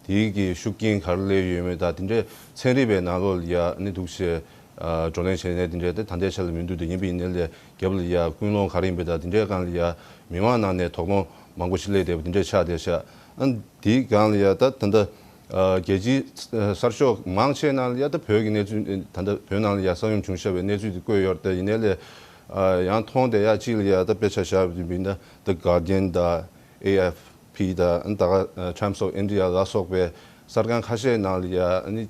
དེའི་གི་ཤུགས་རྐྱེན་ག་རེ་སླེབས་ཡོད་མེད། ད་དེ་འདྲའི་ཚན་རིག་པའི་ནང་ལོགས་ལ་ཡ་ཨ་ནི་འདུག་བྱས། ཨ་བགྲོ་གླེང་བྱས་ནས་དེ་འདྲའི་དེ་ད་ལྟའི་ཆ་ལ་མི་འདུག། དེ་ཡིན་པ་ཡིན་ནའི་ལས་རྒྱབ་ལ་ཡ་ཀུན་སློང་ག་རེ་ཡིན་པ། ད་དེ་འདྲའི་སྒང་ལ་ཡ་མི་མང་ནང་ནས་དོགས་སློང་མང་པོ་ཞིག་སླེབས་བསྡད་པ་དེ་འདྲའི་ཆགས་བསྡད་ཤག། ཨ་དེའི་སྒང་ལ་ཡ་ད་ད་ལྟ་ཨ་རྒྱལ་སྤྱིའི་གསར་ཤོག་མང་ཆེ་ནང་ལ་ཡ་ད་བོད་ཀྱི་གནས་ཚུལ། ད་ལྟ་བོད་ནང་ལ་ཡ་ས་ཡོམ་བྱུང་བཞག་པའི་གནས་ཚུལ་དེ་བཀོད་ཡོད་རེད། ད་ཡིན་ནའི་ལས་ཨ་ཡང་མཐོང་བསྡད་ཡ་གཅིག་ལ་ཡ་ད་དཔེ་ཆ་བཞག་པ་ཡིན་ན་The Guardian དང་ཨེ་ཨེཕ་པི་དང་ཨ་ད་ག་Times of India ལ་སོགས་པའི་གསར་ཁང་ཁ་ཤས་ནང་ལ་ཡ་ཨ་ནི་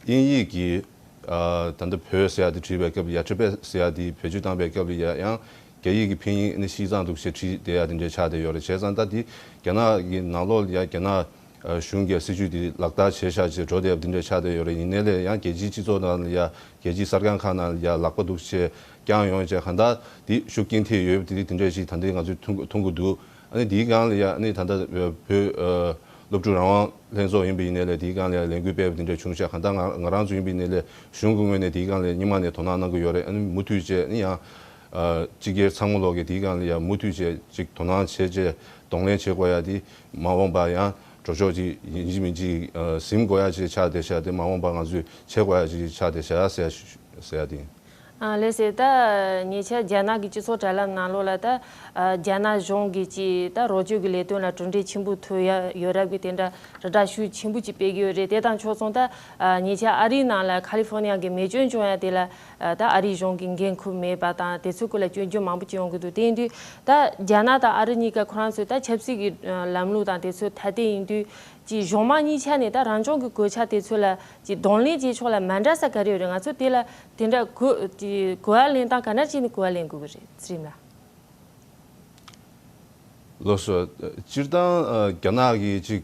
དབྱིན་ཡིག་གི་ཨ་ད་ལྟ་བོད་ཟེར་ཡ་དེ་བྲིས་པའི་སྐབས་ལ་ཡ། ཊི་བེཊ་ཟེར་ཡ་དེ་བེད་སྤྱོད་བཏང་པའི་སྐབས་ལ་ཡ་ཡང་རྒྱ་ཡིག་གི་ཕིན་ཡིག་ཨ་ནི་ཤིས་ཙང་འདུག་ཞེས་བྲིས་བསྡད་ཡ་དེ་འདྲ་ཆགས་བསྡད་ཡོད་རེད། བྱས་ཙང་ད་དེ་རྒྱ་ནག་གི་ནང་ལོགས་ལ་ཡ་རྒྱ་ནག་ཨ་གཞུང་གིས་སྲིད་ཇུས་དེ་ལག་བསྟར་བྱས་བཞག་ཅེས་འགྲོ་བསྡད་ཡ་དེ་འདྲ་ཆགས་བསྡད་ཡོད་རེད། ཡིན་ནའི་ལས་ཡང་རྒྱལ་སྤྱིའི་སྤྱི་ཚོགས་ནང་ལ་ཡ་རྒྱལ་སྤྱིའི་གསར་ཁང་ཁག་ནང་ལ་ཡ་ལག་པ་འདུག་ཞེས་བརྐྱངས་ཡོང་བྱས་གང་ལྟར་དེ་ཤུགས་རྐྱེན་ཐེབས་ཡོད་པ་དེ་དེ་འདྲ་ཞིག་ད་ལྟའི་ང་ཚོས་མཐོང་མཐོང་གི་འདུག། ཨ་ནི་དེའི་སྒང་ལ་ཡ་ཨ་ནི་ད་ལྟ་བོད་ཨ་སློབ་ཕྲུག་རང་དབང་ལྷན་ཚོགས་ཡིན་པ་ཡིན་ནའི་ལས་དེའི་སྒང་ལ་ཡ་ལས་འགུལ་སྤེལ་བ་དེ་འདྲ་བྱུང་ཤག། གང་ལྟར་ང་ང་རང་ཚོ་ཡིན་པ་ཡིན་ནའི་ལས་གཞུང་གི་ངོས་ནས་དེའི་སྒང་ལ་སྔོན་མ་ནས་དོ་སྣང་གནང་གི་ཡོད་རེད། ཨ་ནི་མུ་མཐུད་བྱས་ཨ་ནི་ཡང་ཨ་སྤྱི་སྒེར་ཚང་མ་ལོག་གིས་དེའི་སྒང་ལ་ཡ་མུ་མཐུད་བྱས་ཅིག་དོ་སྣང་བྱས་བྱས་གདོང་ལེན་བྱེད་དགོས་ཡ་དེ་མ་འོངས་པ་ཡང་འགྲོ་ཕྱོགས་ཅིག་ཡིན་གཅིག་མིན་གཅིག་ཨ་ཟིན་དགོས་ཡ་ཅིག་ཆགས་བསྡད་ཤག། དེ་མ་འོངས་པ་ང་ཚོས་བྱེད་དགོས་ཡ་ཅིག་ཆགས་བསྡད་ཤག་ཟེར་ཡ་ཟེར་ཡ་དེ་ཡིན། ཨ་ལགས་སེ། ད་ཉེ་ཆར་རྒྱ་ནག་གི་སྤྱི་ཚོགས་དྲ་ལམ་ནང་ལོགས་ལ་ད་ཨ་རྒྱ་ནག་གཞུང་གིས་ཅིག་ད་རོགས་སྐྱོར་གྱི་ལས་དོན་ལ་གྲུབ་འབྲས་ཆེན་པོ་ཐོབ་ཡ་ཡོད་རབས་ཀྱི་དེ་འདྲ་དྲིལ་བསྒྲགས་ཤུགས་ཆེན་པོ་ཅིག་སྤེལ་གྱི་ཡོད་རེད། དེ་དང་ཕྱོགས་མཚུངས་ད་ཨ་ཉེ་ཆར་ཨ་རིའི་ནང་ལ་ཁ་ལི་ཧྥོ་ནི་ཡ་གི་མེ་སྐྱོན་བྱུང་ཡ་དེ་ལ་ཨ་ད་ཨ་རིའི་གཞུང་གིས་འགན་འཁུར་མེད་པ་དང་དེ་ཚོའི་སྐོར་ལ་སྐྱོན་བརྗོད་མང་པོ་ཅིག་ཡོང་གི་འདུག། དེ་ཡིན་དུས་ད་རྒྱ་ནག་དང་ཨ་རི་གཉིས་ཀ་ཁོ་རང་ཚོས་ད་ཆབ་སྲིད་ཀྱི་ཨ་ལམ་ལུགས་དང་དེ་ཚོའི་ཐ་དད་ཡིན་དུས། ཀྱི་གཞུང་མང་གཉིས་ཆ་ནས་ད་རང་སྐྱོང་གི་གོད་ཆག་དེ་ཚོ་ལ་ཀྱི་གདོང་ལེན་བྱེད་ཕྱོགས་ལ་མ་འདྲ་ས་ག་རེ་ཡོད་རེད། ང་ཚོ་དེ་ལ་དེ་འདྲ་གོ་ཀྱི་གོ་བ་ལེན་སྟངས་ག་འདྲ་བྱས་ནས་གོ་བ་ལེན་དགོས་ཀྱི་རེད། ཚེ་རིང་ལགས། ལགས་སོ། སྤྱིར་བཏང་རྒྱ་ནག་གི་ཅིག་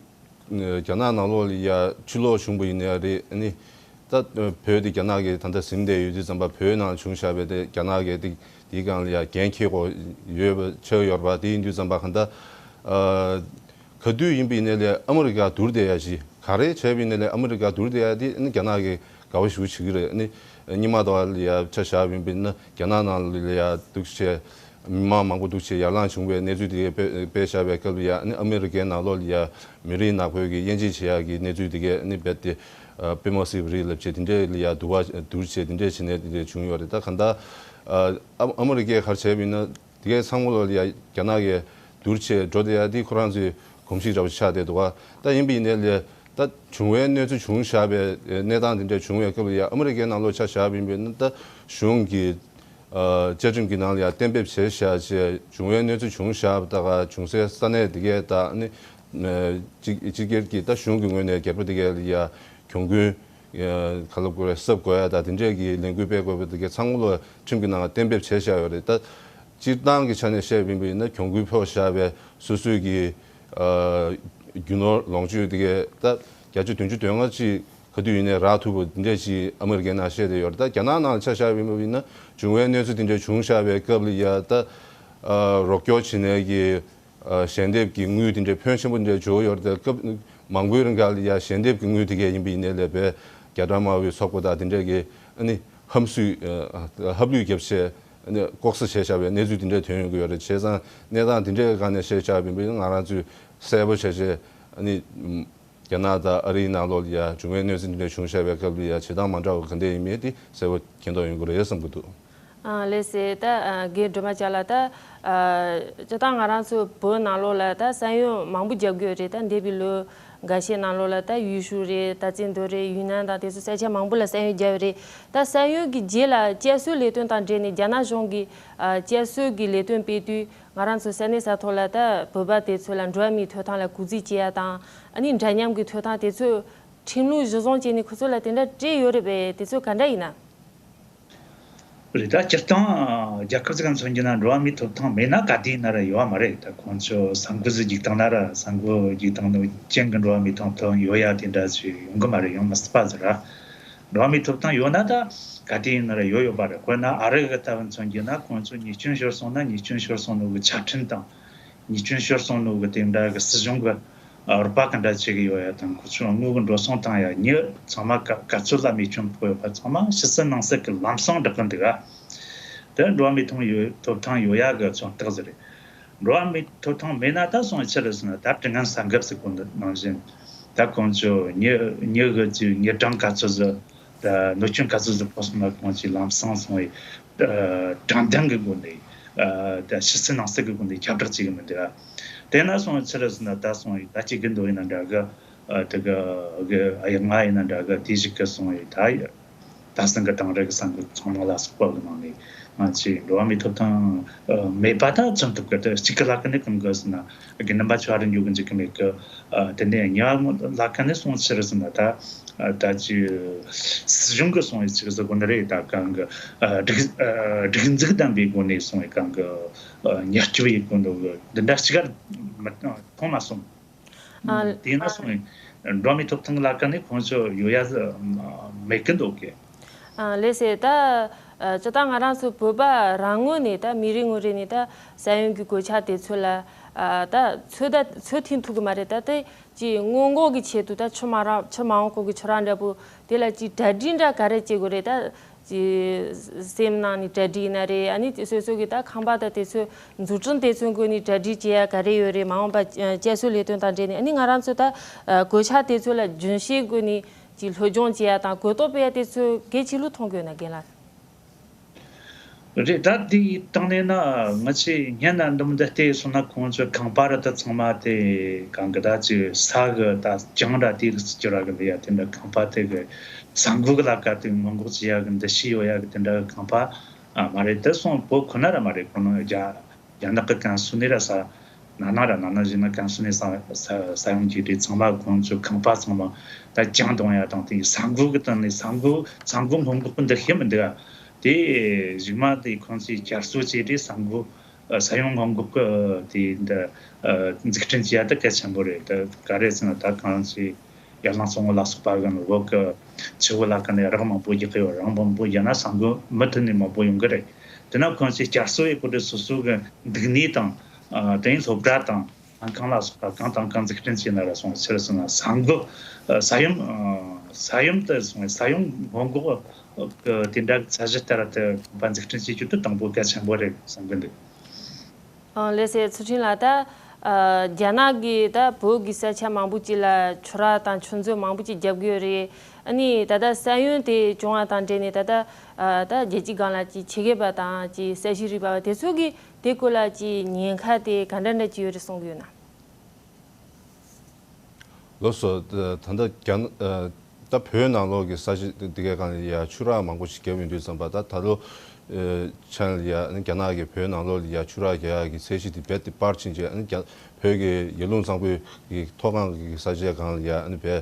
རྒྱ་ནག་ནང་ལོགས་ལ་ཡ་ཕྱིར་ལོག་བྱུང་བ་ཡིན་ན་ཡང་རེད། ཨ་ནི་ད་བོད་དེ་རྒྱ་ནག་གིས་ད་ལྟ་ཟིན་བསྡད་ཡོད་དུས་ཙམ་པ། བོད་ནང་བྱུང་བཞག་པའི་དེ་རྒྱ་ནག་གིས་དེ་དེའི་སྒང་ལ་ཡ་འགན་འཁྱེར་དགོས་ཡོད་པ་ཆགས་ཡོད་རེད་པ། དེ་ཡིན་དུས་ཙམ་པ་གང་ལྟར་ག་དུས་ཡིན་པ་ཡིན་ནའི་ལས་ཨ་མི་རི་ཀ་བསྡུར་བསྡད་ཡ་ཞིག་ག་རེ་བྱས་པ་ཡིན་ནའི་ལས་ཨ་མི་རི་ཀ་བསྡུར་བསྡད་ཡ་དེ་ཨ་ནི་རྒྱ་ནག་གིས་དགའ་བོ་ཞེ་པོ་བྱེད་ཀྱི་རེད། ཨ་ནི་སྔོན་མ་དང་ལ་ཡ་ཆ་བཞག་པ་ཡིན་པ་ཡིན་ན་རྒྱ་ནག་ནང་ལ་ཡ་འདུག་བྱས། མི་མང་མང་པོ་འདུག་བྱས་ཡར་ལངས་བྱུང་བའི་གནས་ཚུལ་དེ་གས་སྤེལ་སྤེལ་བཞག་པའི་སྐབས་ལ་ཡ་ཨ་ནི་ཨ་མི་རི་ཀའི་ནང་ལོགས་ལ་ཡ་མི་རིགས་ནག་པོའི་གི་དབྱེ་འབྱེད་བྱེད་ཡག་གི་གནས་ཚུལ་དེ་གས་ཨ་ནི་རྦད་དེ་དཔེ་མ་སྲིད་པ་རེད་ལབ་བྱས། དེ་འདྲས་ལ་ཡ་བསྡུར་བ་བསྡུར་བྱས་དེ་འདྲས་བྱས་ནས་དེ་འདྲས་བྱུང་ཡོད་རེད། ད་གང་ལྟར་ཨ་ཨ་མི་རི་ཀས་ག་རེ་བྱས་པ་ཡིན་ན་དེ་གས་ཚང་མ་ལོགས་ལ་ཡ་རྒྱ་ནག་གིས་བསྡུར་བྱས་འགྲོ་བསྡད་ཡ་དེ་ཁོ་རང་ཚོའི་གོམས་གཤིས་འདྲ་པོ་ཆགས་བསྡད་འདུག་ག་ད་ཡིན་པ་ཡིན་ནའི་ལས་ད་བྱུང་བའི་གནས་ཚུལ་བྱུང་བཞག་པའི་གནས་སྟངས་དེ་འདྲས་བྱུང་བའི་སྐབས་ལ་ཡ་ཨ་མི་རི་ཀའི་ནང་ལོགས་ཆ་བཞག་པ་ཡིན་པ་ཡིན་ན་ད་གཞུང་གི་བཅའ་ཁྲིམས་ཀྱི་ནང་ལ་ཡང་གཏན་འབེབས་བྱས་བཞག་བྱས། བྱུང་བའི་གནས་ཚུལ་བྱུང་བཞག་པ་དང་། བྱུང་སའི་ས་གནས་དེ་གས་དང་། ཨ་ནི་སྤྱི་སྤྱི་སྒེར་གྱི་ད་གཞུང་གི་ངོས་ནས་སྒེར་པ་དེ་གས་ལ་ཡ་གྱོང་གུན་ག་ལབ་དགོས་རེད། གསབ་དགོས་ཡ་དང་དེ་འདྲས་ཀྱི་ལས་འགུལ་སྤེལ་དགོས་པ་དེ་གས་ཚང་མ་ལོ་ཁྲིམས་ཀྱི་ནང་གཏན་འབེབས་བྱས་བཞག་ཡོད་རེད། ད་སྤྱིར་བཏང་གི་ཆ་ནས་བཤད་པ་ཡིན་ན་གྱོང་གུན་ཕོག་བཞག་པའི་སོ་སོའི་གི་རྒྱུ་ནོར་ལོངས་སྤྱོད་དེ་གས་ད་བརྒྱ་ཆ་བདུན་ཅུ་དོན་ལྔ་ཅིག་ག་དུས་ཡིན་ནའི་རག་ཐུབ་པ་འདི་འདྲས་ཅིག་ཨ་མི་རི་ཀའི་ནང་བཤད་བསྡད་ཡོད་རེད། ད་རྒྱ་ནག་ནང་ཆ་བཞག་པ་ཡིན་ན་བྱུང་བའི་གནས་ཚུལ་འདི་འདྲས་བྱུང་བཞག་པའི་སྐབས་ལ་ཡ་ད་རོགས་སྐྱོར་བྱེད་མཁན་གྱི་ཞལ་འདེབས་ཀྱི་དངུལ་འདི་འདྲས་ཕོན་ཆེན་པོ་འདི་འདྲས་འབྱོར་ཡོད་རེད། ད་སྐབས་མང་པོའི་རིང་ག་ལ་ཡ་ཞལ་འདེབས་ཀྱི་དངུལ་དེ་གས་ཡིན་པ་ཡིན་ནའི་ལས་པའི་རྒྱ་དྲག་དམར་པོའི་ཚོགས་པ་དང་དེ་འདྲས་ཀྱི་ཨ་ནི་ཧམ་སུས་ཧབ་ལུས་བརྒྱབ་བྱས་ཨ་ནི་ལྐོག་ཟ་བྱས་བཞག་པའི་གནས་ཚུལ་དེ་འདྲས་ཐོན་ཡོང་གི་ཡོད་རེད། བྱས་ཙང་གནས་སྟངས་དེ་འདྲས་སྒང་ནས་བཤད་བཞག་པ་ཡིན་པ་ཡིན་ན་ང་རང་ཚོས་གསལ་པོ་བྱས་བྱས་ཨ་ནི། རྒྱ་ནག་དང་ཨ་རིའི་ནང་ལོགས་ལ་ཡ་བྱུང་བའི་གནས་ཚུལ་འདི་འདྲ་བྱུང་བཞག་པའི་སྐབས་ལ་ཡ་བྱེད་སྟངས་མ་འདྲ་བ་ག་འདྲ་ཡིན་མིན་དེ་གསལ་པོ་མཁྱེན་རྟོགས་ཡོང་གི་རེད་བསམ་གྱི་འདུག་ཨ་ལགས་སེ། ད་ཨ་རྒན་སྒྲོལ་མ་ལྕགས་ལགས། ད་ཨ་སྤྱིར་བཏང་ང་རང་ཚོ་བོད་ནང་ལོགས་ལ་ད་ས་ཡོམ་མང་པོ་བརྒྱབ་ཀྱི་ཡོད་རེད། ད་འདས་པའི་ལོ་འགའ་ཤས་ནང་ལོགས་ལ་ད་ཡུས་ཧྲུའུ་རེད། ད་ཙིན་ཏུའུ་རེད། ཡུན་ནན་དང་དེ་ཚོ་ས་ཆ་མང་པོ་ལ་ས་ཡོམ་བརྒྱབ་ཡོད་རེད། ད་ས་ཡོམ་གྱི་རྗེས་ལ་བསྐྱར་གསོའི་ལས་དོན་དང་འབྲེལ་ནས་རྒྱ་ནག་གཞུང་གིས་ཨ་བསྐྱར་གསོའི་གི་ལས་དོན་སྤེལ་དུས། ང་རང་ཚོ་ས་གནས་ས་ཐོག་ལ་ད་བོད་པ་དེ་ཚོ་ལ་འགྲོ་བ་མིའི་ཐོབ་ཐང་ལ་གུས་བརྩི་བྱེད་ཡ་དང་། ཨ་ནི་འདྲ་མཉམ་གྱི་ཐོབ་ཐང་དེ་ཚོ་ཁྲིམས་ལུགས་གཞི་བཟུང་བྱས་ནས་ཁོ་ཚོ་ལ་དེ་འདྲ་སྤྲད་ཡོད་རེད་པས། དེ་ཚོ་ག་འདྲ་ཡིན་ན། རེད། ད་སྤྱིར་བཏང་རྒྱལ་ཁབ་ཅིག་ག་མཚོན་རྒྱུ་ན་འགྲོ་བ་མིའི་ཐོབ་ཐང་མེད་ན་ག་དུས་ཡིན་ན་ར་ཡོད་བ་མ་རེད། ད་ཁོང་ཚོ་ས་འགུལ་ཟིག་རྒྱུག་བཏང་ན་ར་ས་འགུལ་རྒྱུག་བཏང་ནོ་རྐྱེན་གྱིས་འགྲོ་བ་མིའི་ཐོབ་ཐང་ཡོད་ཡ་དེ་འདྲ་ཞིག་ཡོང་གི་མ་རེད། ཡོང་མི་སྲིད་པ་ཟེར་ར། འགྲོ་བ་མིའི་ཐོབ་ཐང་ཡོད་ན་ད་ག་དུས་ཡིན་ན་ར་ཡོད་ཡོད་པ་རེད། དཔེར་ན་ཨ་རི་གི་ལྟ་བུ་མཚོན་རྒྱུ་ན་ཁོང་ཚོ་ཉེས་སྐྱོན་ཤོར་སོང་ན་ཉེས་སྐྱོན་ཤོར་སོང་ནོ་གི་ཆ་འཕྲིན་དང་། ཉེས་སྐྱོན་ཤོར་སོང་ནོ་གི་དེ་འདྲ་གི་སྲིད་གཞུང་གི་རོགས་པ་ག་འདྲ་བྱེད་གི་ཡོད་ཡ་དང་། ཁོ་ཚོ་དངུལ་གི་འགྲོ་སོང་བཏང་ཡ། མྱི་ཚང་མ་ག་ག་ཚོད་ལ་རྨས་སྐྱོན་ཕོག་ཡོད་པ་ཚང་མ་ཕྱི་སྲིད་ནང་སྲིད་གི་ལམ་སང་བསྒྲགས་གི་འདུག་ག་དེ་འགྲོ་བ་མིའི་ཐོབ་ཡོད་ཐོབ་ཐང་ཡོད་ཡ་གི་མཚོན་རྟགས་ཟིག་རེད། འགྲོ་བ་མིའི་ཐོབ་ཐང་མེད་ན་ད་སོང་ཆི་རེད་ཟེར་ན། ད་དྲི་ངན་ས་འགབ་ཟེར་གོ་འདི་ནང་བཞིན། ད་ཁོང་ཚོ་མྱི་མྱི་གི་ཅིག་མྱི་གྲངས་ག་ཚོད་ཟིག་ད་གནོད་སྐྱོན་ག་ཚོད་ཟིག་ཕོག་སོང་ན་ཁོང་ཚོས་ལམ་སང་སོང་བའི་དྲང་བདེན་གི་སྒོ་ནས་ད་ཕྱི་སྲིད་ནང་སྲིད་གི་སྒོ་ནས་ཁྱབ་བསྒྲགས་བྱེད་གི་མི་འདུག་ཨ་དེ་ན་སོང་ཆི་རེད་ཟེར་ན། ད་སོང་ད་ཅིག་གི་འདོད་ཡིན་ན་འདྲ་གི། ཨ་དེ་གི་གི་ཨ་ཡ་ང་ཡིན་ན་འདྲ་གི། དེ་ཞིག་གི་སོང་ཡོད་ད་ཡ། ད་སང་གི་དང་རེ་གི་སང་གི་ཚང་མ་ལ་སོགས་པ་གི་ནང་ནས་ང་ཚོས་འགྲོ་བ་མིའི་ཐོབ་ཐང་མེད་པ་ད་ཚོད་ཐུབ་གི། ད་གཅིག་གི་ལ་ཀ་ནས་གང་གི་ཟེར་ན་གི་རྣམ་པ་ཆ་རེ་འཇོག་གི་འཇུག་གི་མེད་གི། ཨ་དེ་ནས་ཉ་ལ་ཀ་ནས་སོང་ཆི་རེད་ཟེར་ན། ད་ཨ་ད་ཅི་སྲིད་གཞུང་གི་སོང་ཡོད་ཅིག་ཟེར་གོ་ནི་རེད། ད་གང་གི་ཨ་སྒྲིག་ཨ་སྒྲིག་འཛུགས་ལྡན་པའི་སྒོ་ནས་སོང་ཡོད། གང་གི་ཨ་ཉེས་སྤྱོད་ཡིན་གོ་འདུག་གི། འདི་འདྲ་ཞིག་ག་མཐོང་མ་སོང་། ཨ། དེས་ན་སོང་ངས་འགྲོ་བ་མིའི་ཐོབ་ཐང་ལ་ཀ་ནས་ཁོང་ཚོ་ཡོད་ཡ་ཟིག་མེད་ཀི་འདུག་གི། ཨ་ལགས་སེ། ད་ཨ་སྤྱིར་བཏང་ང་རང་ཚོ་བོད་པ་རང་ངོས་ནས་ད་མི་རེ་ངོ་རེ་ནས་ད་ས་ཡོམ་གྱི་གོད་ཆག་དེ་ཚོ་ལ་ཨ་ད་ཚོད་ད་ཚོད་ཐིང་ཐུབ་གི་མ་རེད། ད་དེ་ཅིག་སྔོན་འགོག་གི་ཆེད་དུ་ད་ཕྱི་མ་རང་ཕྱི་མ་འོང་གོང་གི་ཁྱོད་རང་འདྲ་པོ་དེ་ལ་ཅིག་གྲ་སྒྲིག་འདྲ་ག་རེ་བྱེད་དགོས་རེད། ད་ཅིག་སེམས་ནང་ནས་གྲ་སྒྲིག་ཡིན་ན་རེད། ཨ་ནི་སོ་སོ་གི་ད་ཁང་པ་ད་དེ་ཚོ་འཛུགས་སྐྲུན་དེ་ཚོའི་སྒོ་ནས་གྲ་སྒྲིག་བྱེད་ཡ་ག་རེ་ཡོད་རེད། མ་འོངས་པ་བསྐྱར་གསོའི་ལས་དོན་དང་འབྲེལ་ནས། ཨ་ནི་ང་རང་ཚོ་ད་གོད་ཆག་དེ་ཚོ་ལ་རྒྱུན་ཤེས་སྒོ་ནས་ཅིག་སློབ་སྦྱོང་བྱེད་ཡ་དང་གོ་རྟོགས་སྤེལ་ཡ་དེ་ཚོ་གལ་ཆེ་ལུགས་མཐོང་གི་ཡོད་ན། རྒན་ལགས། རེད། ད་དེའི་སྟེང་ནས་ན་ང་ཚོས་སྔོན་ན་འདུམ་འདི་བལྟས་སོང་ན་ཁོང་ཚོའི་ཁང་པ་ར་ད་ཚང་མ་དེ་གང་གི་ད་ཅིག་ས་གི་ད་གྱང་ར་དེ་རུ་གྱུར་ར་གི་འདུག་ཡ། དེ་འདྲ་ཁང་པ་དེ་གི་ས་འགུལ་གི་ལ་ཀ་དེ་སྔོན་འགོག་བྱེད་ཡ་གི་འདུ་ཤེས་ཡོད་ཡ་གི་དེ་འདྲ་གི་ཁང་པ་ཨ་མ་རེད། དེ་སོང་བོད་ཁོ་ན་ར་མ་རེད། ཁོ་ན་རྒྱ་རྒྱ་ནག་གི་ཀན་སུའུ་ནས་ར་ས་ ན་ན་ར་ན་ན་བཞིན་ན་གང་ཤི་ནས་ས་ས་ས་ཡོམ་གྱི་དུས་ཚང་མ་ཁོང་ཚོའི་ཁང་པ་ཚང་མ་ད་གྱང་གཏོང་ཡ་དང་དེ་ས་འགུལ་གི་སྟེང་ནས་ས་འགུལ་ས་འགུལ་སྔོན་འགོག་གི་འདི་ཤེས་མི་འདུག་ཨ། དེ་གཞུག་མ་དེ་ཁོང་ཚོས་བསྐྱར་གསོ་བྱས་ཏེ་ས་འགུལ་ས་ཡོམ་སྔོན་འགོག་གི་དེ་འདི་འཛུགས་སྐྲུན་བྱེད་ཡ་ད་གལ་ཆེན་པོ་རེད། ད་ག་རེ་ཟེར་ན་ད་གང་ཅི་ཡར་ལངས་སོང་ལ་སོགས་པ་གི་འོག་གི་ཆུ་བོ་ལ་ཀ་ནས་རག་མང་པོ་རྒྱག་གི་ཡོད། རག་མང་པོ་རྒྱག་ན་ས་འགུལ་མུ་མཐུད་ནས་མང་པོ་ཡོང་གི་རེད། དེ་ན་ཁོང་ཚོས་བསྐྱར་གསོ་ཡེད་དགོས་དུས་སོ་སོ་གི་འདུག་གནས་དང་དེ་སློབ་གྲྭ་དང་ལྷན་ཁང་ལ་སོགས་པ་གང་དང་གང་འཛུགས་སྐྲུན་བྱས་ན་ར་སོང་ཕྱིར་སོང་ན་ས་འགུལ་ས་ཡོམ་ས་ཡོམ་དུ་སོང་ས་ཡོམ་སྔོན་འགོག་གི་དེ་འདྲ་ཚད་གཞི་ལྟར་དུ་གོམ་པ་འཛུགས་སྐྲུན་བྱེད་རྒྱུ་དེ་དང་པོ་གལ་ཆེན་པོ་རེད་བསམ་གི་འདུག་ཨང་། ལགས་སེ་ཚུལ་ཁྲིམས་ལགས། ད་ཨ་རྒྱ་ནག་གིས་ད་བོད་ཀྱི་ས་ཆ་མང་པོ་ཅིག་ལ་ཆུ་རགས་དང་ཆུ་མཛོད་མང་པོ་ཅིག་བརྒྱབ་ཀྱི་ཡོད་རེད། ཨ་ནི་ད་ལྟ་ས་ཡོམ་དེ་བྱུང་བ་དང་འབྲེལ་ནས་ད་ལྟ་ཨ་ད་རྒྱལ་སྤྱིའི་སྒང་ལ་ཅིག་ཆེད་མཁས་པ་དང་ཅིག་ས་གཞི་རིག་པ་བ་དེ་ཚོ་གིས་དེ་སྐོར་ལ་ཅིག་ཉེན་ཁ་དེ་ག་འདྲ་འདྲ་ཅིག་ཡོད་རེད་གསུང་གི་ཡོད་ན། ལགས་སོ། ད་ད་ལྟ་རྒྱ་ནག་ད་བོད་ནང་ལོགས་ཀྱི་ས་གཞི་དེ་གའི་སྒང་ལ་ཡ་ཆུ་རགས་མང་པོ་ཞིག་བརྒྱབ་ཡོང་དུས་ཙམ་པ་ད་ད་ལོ་ཆ་ལ་ཡ་རྒྱ་ནག་གིས་བོད་ནང་ལོགས་ལ་ཡ་ཆུ་རགས་རྒྱག་ཡ་གི་ཚད་གཞི་དེ་རྦད་དེ་སྤར་ཕྱིན་རྗེས་རྒྱ་བོད་ཀྱི་ཡར་ཀླུང་གཙང་པོའི་གི་མཐོ་སྒང་གི་ས་ཆའི་སྒང་ལ་ཡ་བོད་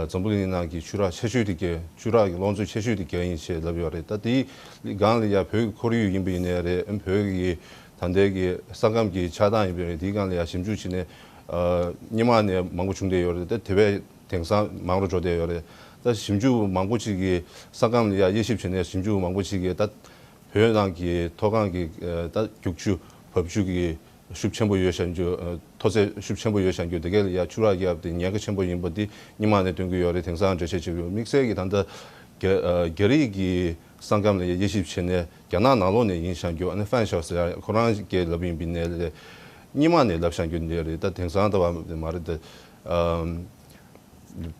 འཛམ་བུ་གླིང་ནང་གི་ཆུ་རགས་ཆེ་ཤོས་དེ་རྒྱག་ཆུ་རགས་ཀྱི་ལོངས་སྤྱོད་ཆེ་ཤོས་དེ་རྒྱག་ཡིན་ཞེས་ལབ་ཡོད་རེད། ད་དེའི་སྒང་ལ་ཡ་བོད་ཀྱི་ཁོར་ཡུག་ཡིན་པ་ཡིན་ནའི་རེད། བོད་ཀྱི་ད་ལྟའི་གི་ས་ཁམས་ཀྱི་ཆགས་སྟངས་ཡིན་པ་རེད། དེའི་སྒང་ལ་ཡ་ཞིབ་འཇུག་བྱས་ནས་སྔོན་མ་ནས་མང་པོ་བྱུང་བསྡད་ཡོད་རེད། ད་དེ་བས་དེང་སང་མང་རུ་འགྲོ་བསྡད་ཡོད་རེད། ད་ཞིབ་འཇུག་མང་པོ་ཅིག་གིས་ས་ཁམས་ལ་ཡ་དབྱེ་ཞིབ་བྱས་ནས་ཞིབ་འཇུག་མང་པོ་ཅིག་གིས་ད་བོད་ནང་གི་མཐོ་སྒང་གི་ད་རྒྱུག་ཆུ་འབབ་ཆུ་གི་ཤུགས་ཆེན་པོ་ཡོད་བཞག་རྒྱུ། མཐོ་ཚད་ཤུགས་ཆེན་པོ་ཡོད་བཞག་རྒྱུ་དེ་གས་ལ་ཡ་ཆུ་རགས་བརྒྱབ་སྟེ་ཉེན་ཁ་ཆེན་པོ་ཡིན་པ་འདི་སྔོན་མ་ནས་སྟོན་གྱི་ཡོད་རེད། དེང་སང་འགྲེལ་བཤད་བྱེད་དགོས། དམིགས་བསལ་གྱི་ད་ལྟ་རྒྱ་རྒྱ་རིགས་ཀྱི་ས་ཁམས་ལ་ཡ་དབྱེ་ཞིབ་བྱས་ནས་རྒྱ་ནག་ནང་ལོགས་ནས་ཡིན་བཞག་རྒྱུ། ཨ་ནི་ཧྥན་ཞའོ་ཟེར་ཡ་ཁོ་རང་གིས་ལབ་ཡིན་པ་ཡིན་ནའི་སྔོན་མ་ནས་ལབ་བཞག་རྒྱུ་འདི་རེད། ད་དེང་སང་ལྟ་བ་མ་རེད། ད་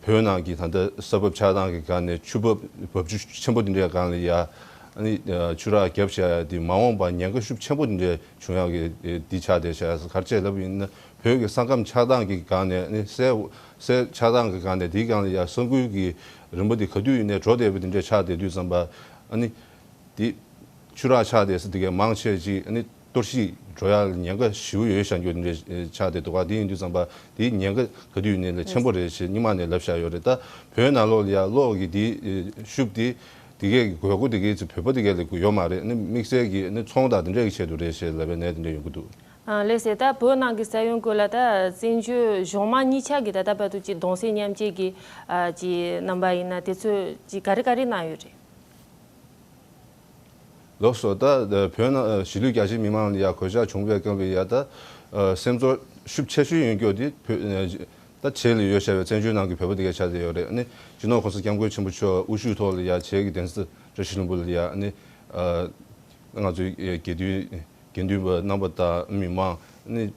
བོད་ནང་གི་ད་ལྟ་ས་བབ་ཆགས་སྟངས་ཀྱི་སྒང་ནས་ཆུ་བབ་བབ་ཆུ་ཆེན་པོ་འདི་འདྲའི་སྒང་ལ་ཡ་ཨ་ནི་ཆུ་རགས་བརྒྱབ་བཞག་ཡ་འདི་མ་འོངས་པར་ཉེན་ཁ་ཤུགས་ཆེན་པོ་འདི་འདྲའི་བྱུང་ཡག་གི་འདི་ཆགས་བསྡད་བཞག་ཡ། ག་རེ་བྱས་ལབ་ཡིན་ན་བོད་ཀྱི་ས་ཁམས་ཆགས་སྟངས་ཀྱི་སྒང་ནས་ཨ་ནི་སའི་སའི་ཆགས་སྟངས་ཀྱི་སྒང་ནས་འདིའི་སྒང་ལ་ཡ་ས་འགུལ་གྱི་རིམ་པ་འདི་ག་དུས་ཡིན་ནའི་འགྲོ་བསྡད་པ་འདི་འདྲའི་ཆགས་བསྡད་དུས་ཙམ་པ་ཨ་ནི་འདི་ཆུ་རགས་ཆགས་བསྡད་ས་འདི་གའི་མང་ཆེ་ཅིག་ཨ་ནི་གཏོར་བཤིག་འགྲོ་ཡག་ཉེན་ཁ་ཞེ་པོ་ཡོད་བཞག་རྒྱུ་འདི་འདྲའི་ཆགས་བསྡད་འདུག་ག་དེ་ཡིན་དུས་ཙམ་པ་འདིའི་ཉེན་ཁ་ག་དུས་ཡིན་ནའི་ལས་ཆེན་པོ་རེད་ཞེས་སྔོན་མ་ནས་ལབ་བཞག་ཡོད་རེད། ད་བོད་ནང་ལོགས་ལ་ཡ་གློག་གི་འདི་ཤུགས་འདི་འདི་གའི་དགོས་མཁོ་འདི་གའི་ཚེ་བོད་པ་འདི་གའི་ལ་ཡོད་མ་རེད། ཨ་ནི་དམིགས་བསལ་གྱི་ཨ་ནི་ཚོང་དང་འདི་འདྲའི་གི་ཆེད་དུ་རེད་ཞེས་ལབ་པའི་གནས་འདི་འདྲ་ཡོང་གི་འདུག་ཨ། ལགས་སེ། ད་བོད་ནང་གི་ས་ཡོམ་སྐོར་ལ་ད་བཙན་བྱོལ་གཞུང་མང་གཉིས་ཆ་གི་ད་ལྟ་བར་དུ་ཅིག་གདུང་སེམས་མཉམ་སྐྱེད་ཀྱི་ཨ་ཅིག་རྣམ་པ་ཡིན་ན་དེ་ཚོས་ཅིག་ག་རེ་ག་རེ་གནང་ཡོད་རེད། ལགས་སོ། ད་བོད་ནང་གཞིས་ལུས་རྒྱ་ཆེའི་མི་མང་ལ་ཡ་གོད་ཆག་བྱུང་བའི་སྐབས་ལ་ཡ་ད་སེམས་ཚོར་ཤུགས་ཆེ་ཤོས་ཡོད་རྒྱུ་དེ་བོད་ད་བྱེས་ལ་ཡོད་བཞག་པའི་བཙན་བྱོལ་ནང་གི་བོད་པ་དེ་ག་ཆགས་བསྡད་ཡོད་རེད། ཨ་ནི་སྤྱི་ནོར་༸གོང་ས་༸སྐྱབས་མགོན་ཆེན་པོ་མཆོག་དབུ་བཞུགས་ཐོག་ལ་ཡ་བྱེས་ཀྱི་གདན་ས་བཀྲ་ཤིས་ལྷུན་པོ་ལ་ཡ་ཨ་ནི་ང་ཚོའི་དགེ་འདུན་དགེ་འདུན་པ་རྣམ་པ་དང་མི་མང་ཨ་ནི་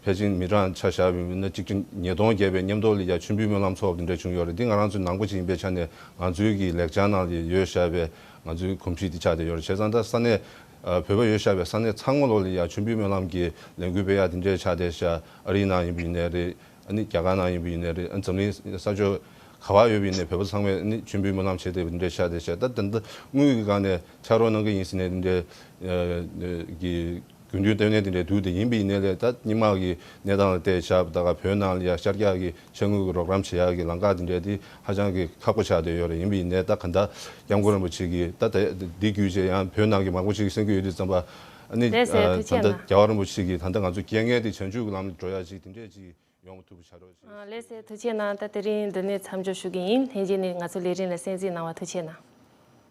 ཕལ་ཆེར་མི་གྲངས་ཆ་བཞག་པ་ཡིན་ན་གཅིག་ཁྲི་ཉིས་སྟོང་བརྒལ་བའི་མཉམ་དུ་ལ་ཡ་མཆོད་འབུལ་སྨོན་ལམ་ཚོགས་པ་དེ་འདྲ་བྱུང་ཡོད་རེད། འདི་ང་རང་ཚོའི་ནང་པ་ཅིག་ཡིན་པའི་ཆ་ནས་ང་ཚོའི་གི་ལེགས་བྱང་ནང་ལ་ཡོད་བཞག་པའི་ང་ཚོའི་གོམས་གཤིས་དེ་ཆགས་བསྡད་ཡོད་རེད། བྱས་ཙང་ད་ས་གནས་ཨ་བོད་པ་ཡོད་བཞག་པའི་ས་གནས་ཚང་མ་ལོག་ལ་ཡ་མཆོད་འབུལ་སྨོན་ལམ་གྱི་ལས་འགུལ་སྤེལ་ཡ་དེ་འདྲའི་ཆགས་བསྡད་བཞག་ཨ་རིའི་ནང་ཡིན་པ་ཡིན་ནའི་རེད། ཨ་ནི་རྒྱ་གར་ནང་ཡིན་པ་ཡིན་ནའི་རེད། ཨ་འཛམ་གླིང་ས་ཕྱོགས་ག་བ་ཡོད་པ་ཡིན་ནའི་བོད་པ་ཚང་མས་ཨ་ནི་མཆོད་འབུལ་སྨོན་ལམ་བྱས་བསྡད་པ་འདི་འདྲ་ཆགས་བསྡད་བཞག་ད་ད་ལྟ་དངུལ་གྱི་སྒང་ནས་ཕྱག་རོགས་གནང་གི་ཡིན་ཟེར་ནས་འདི་འདྲའི་གི་དགོས་འདུན་བཏོན་ནས་འདི་འདྲའི་འདུག་དེ་ཡིན་པ་ཡིན་ནའི་ལས་ད་སྔོན་མ་གི་གནས་སྟངས་ལ་བལྟས་བཞག་པ་ད་ག་བོད་ནང་ལ་ཡ་ཤར་རྒྱག་གི་ཕྱག་དངུལ་གྱི་རོགས་རམ་བྱེད་ཡག་གི་ལམ་ཁ་དེ་འདྲ་དེ་ཧ་ཅང་གི་ཁག་པོ་ཆགས་བསྡད་ཡོད་རེད། ཡིན་པ་ཡིན་ནའི་ད་ག་ད་སྐྱབས་མགོན་རིན་པོ་ཆེ་གིས་ད་ད་འདི་བརྒྱུད་བྱས་ཡང་བོད་ནང་གི་མང་པོ་ཞིག་གིས་གསན་གྱི་ཡོད་དུས་ཙམ་པ་ཨ་ནི་ལགས་སེ། ཨ་ཐུགས་ད་རྗེ་ལྟ་གནང་། རྒྱལ་བ་རིན་པོ་ཆེ་གིས་ད་ལྟ་ང་ཚོ་རྐྱེན་ངན་དེ་བྱང་ཆུབ་ཀྱི་ལམ་ལ་འགྲོ་ཡག་ཅིག་དེ་འདྲས་ཅིག་ཡོང་ཐུབ་པ་བྱ་རོགས་ཞེས། ཨ་ལགས་སེ། ཐུགས་རྗེ་གནང་། ད་དེ་རིང་འདི་ནས་མཚམས་འཇོག་ཞུ་གི་ཡིན། ལྷན་རྒྱས་ནས་ང་ཚོ་ལས་རིམ་ལ་གསན་གཟིགས་གནང་བ་ཐུགས་རྗེ་གནང་།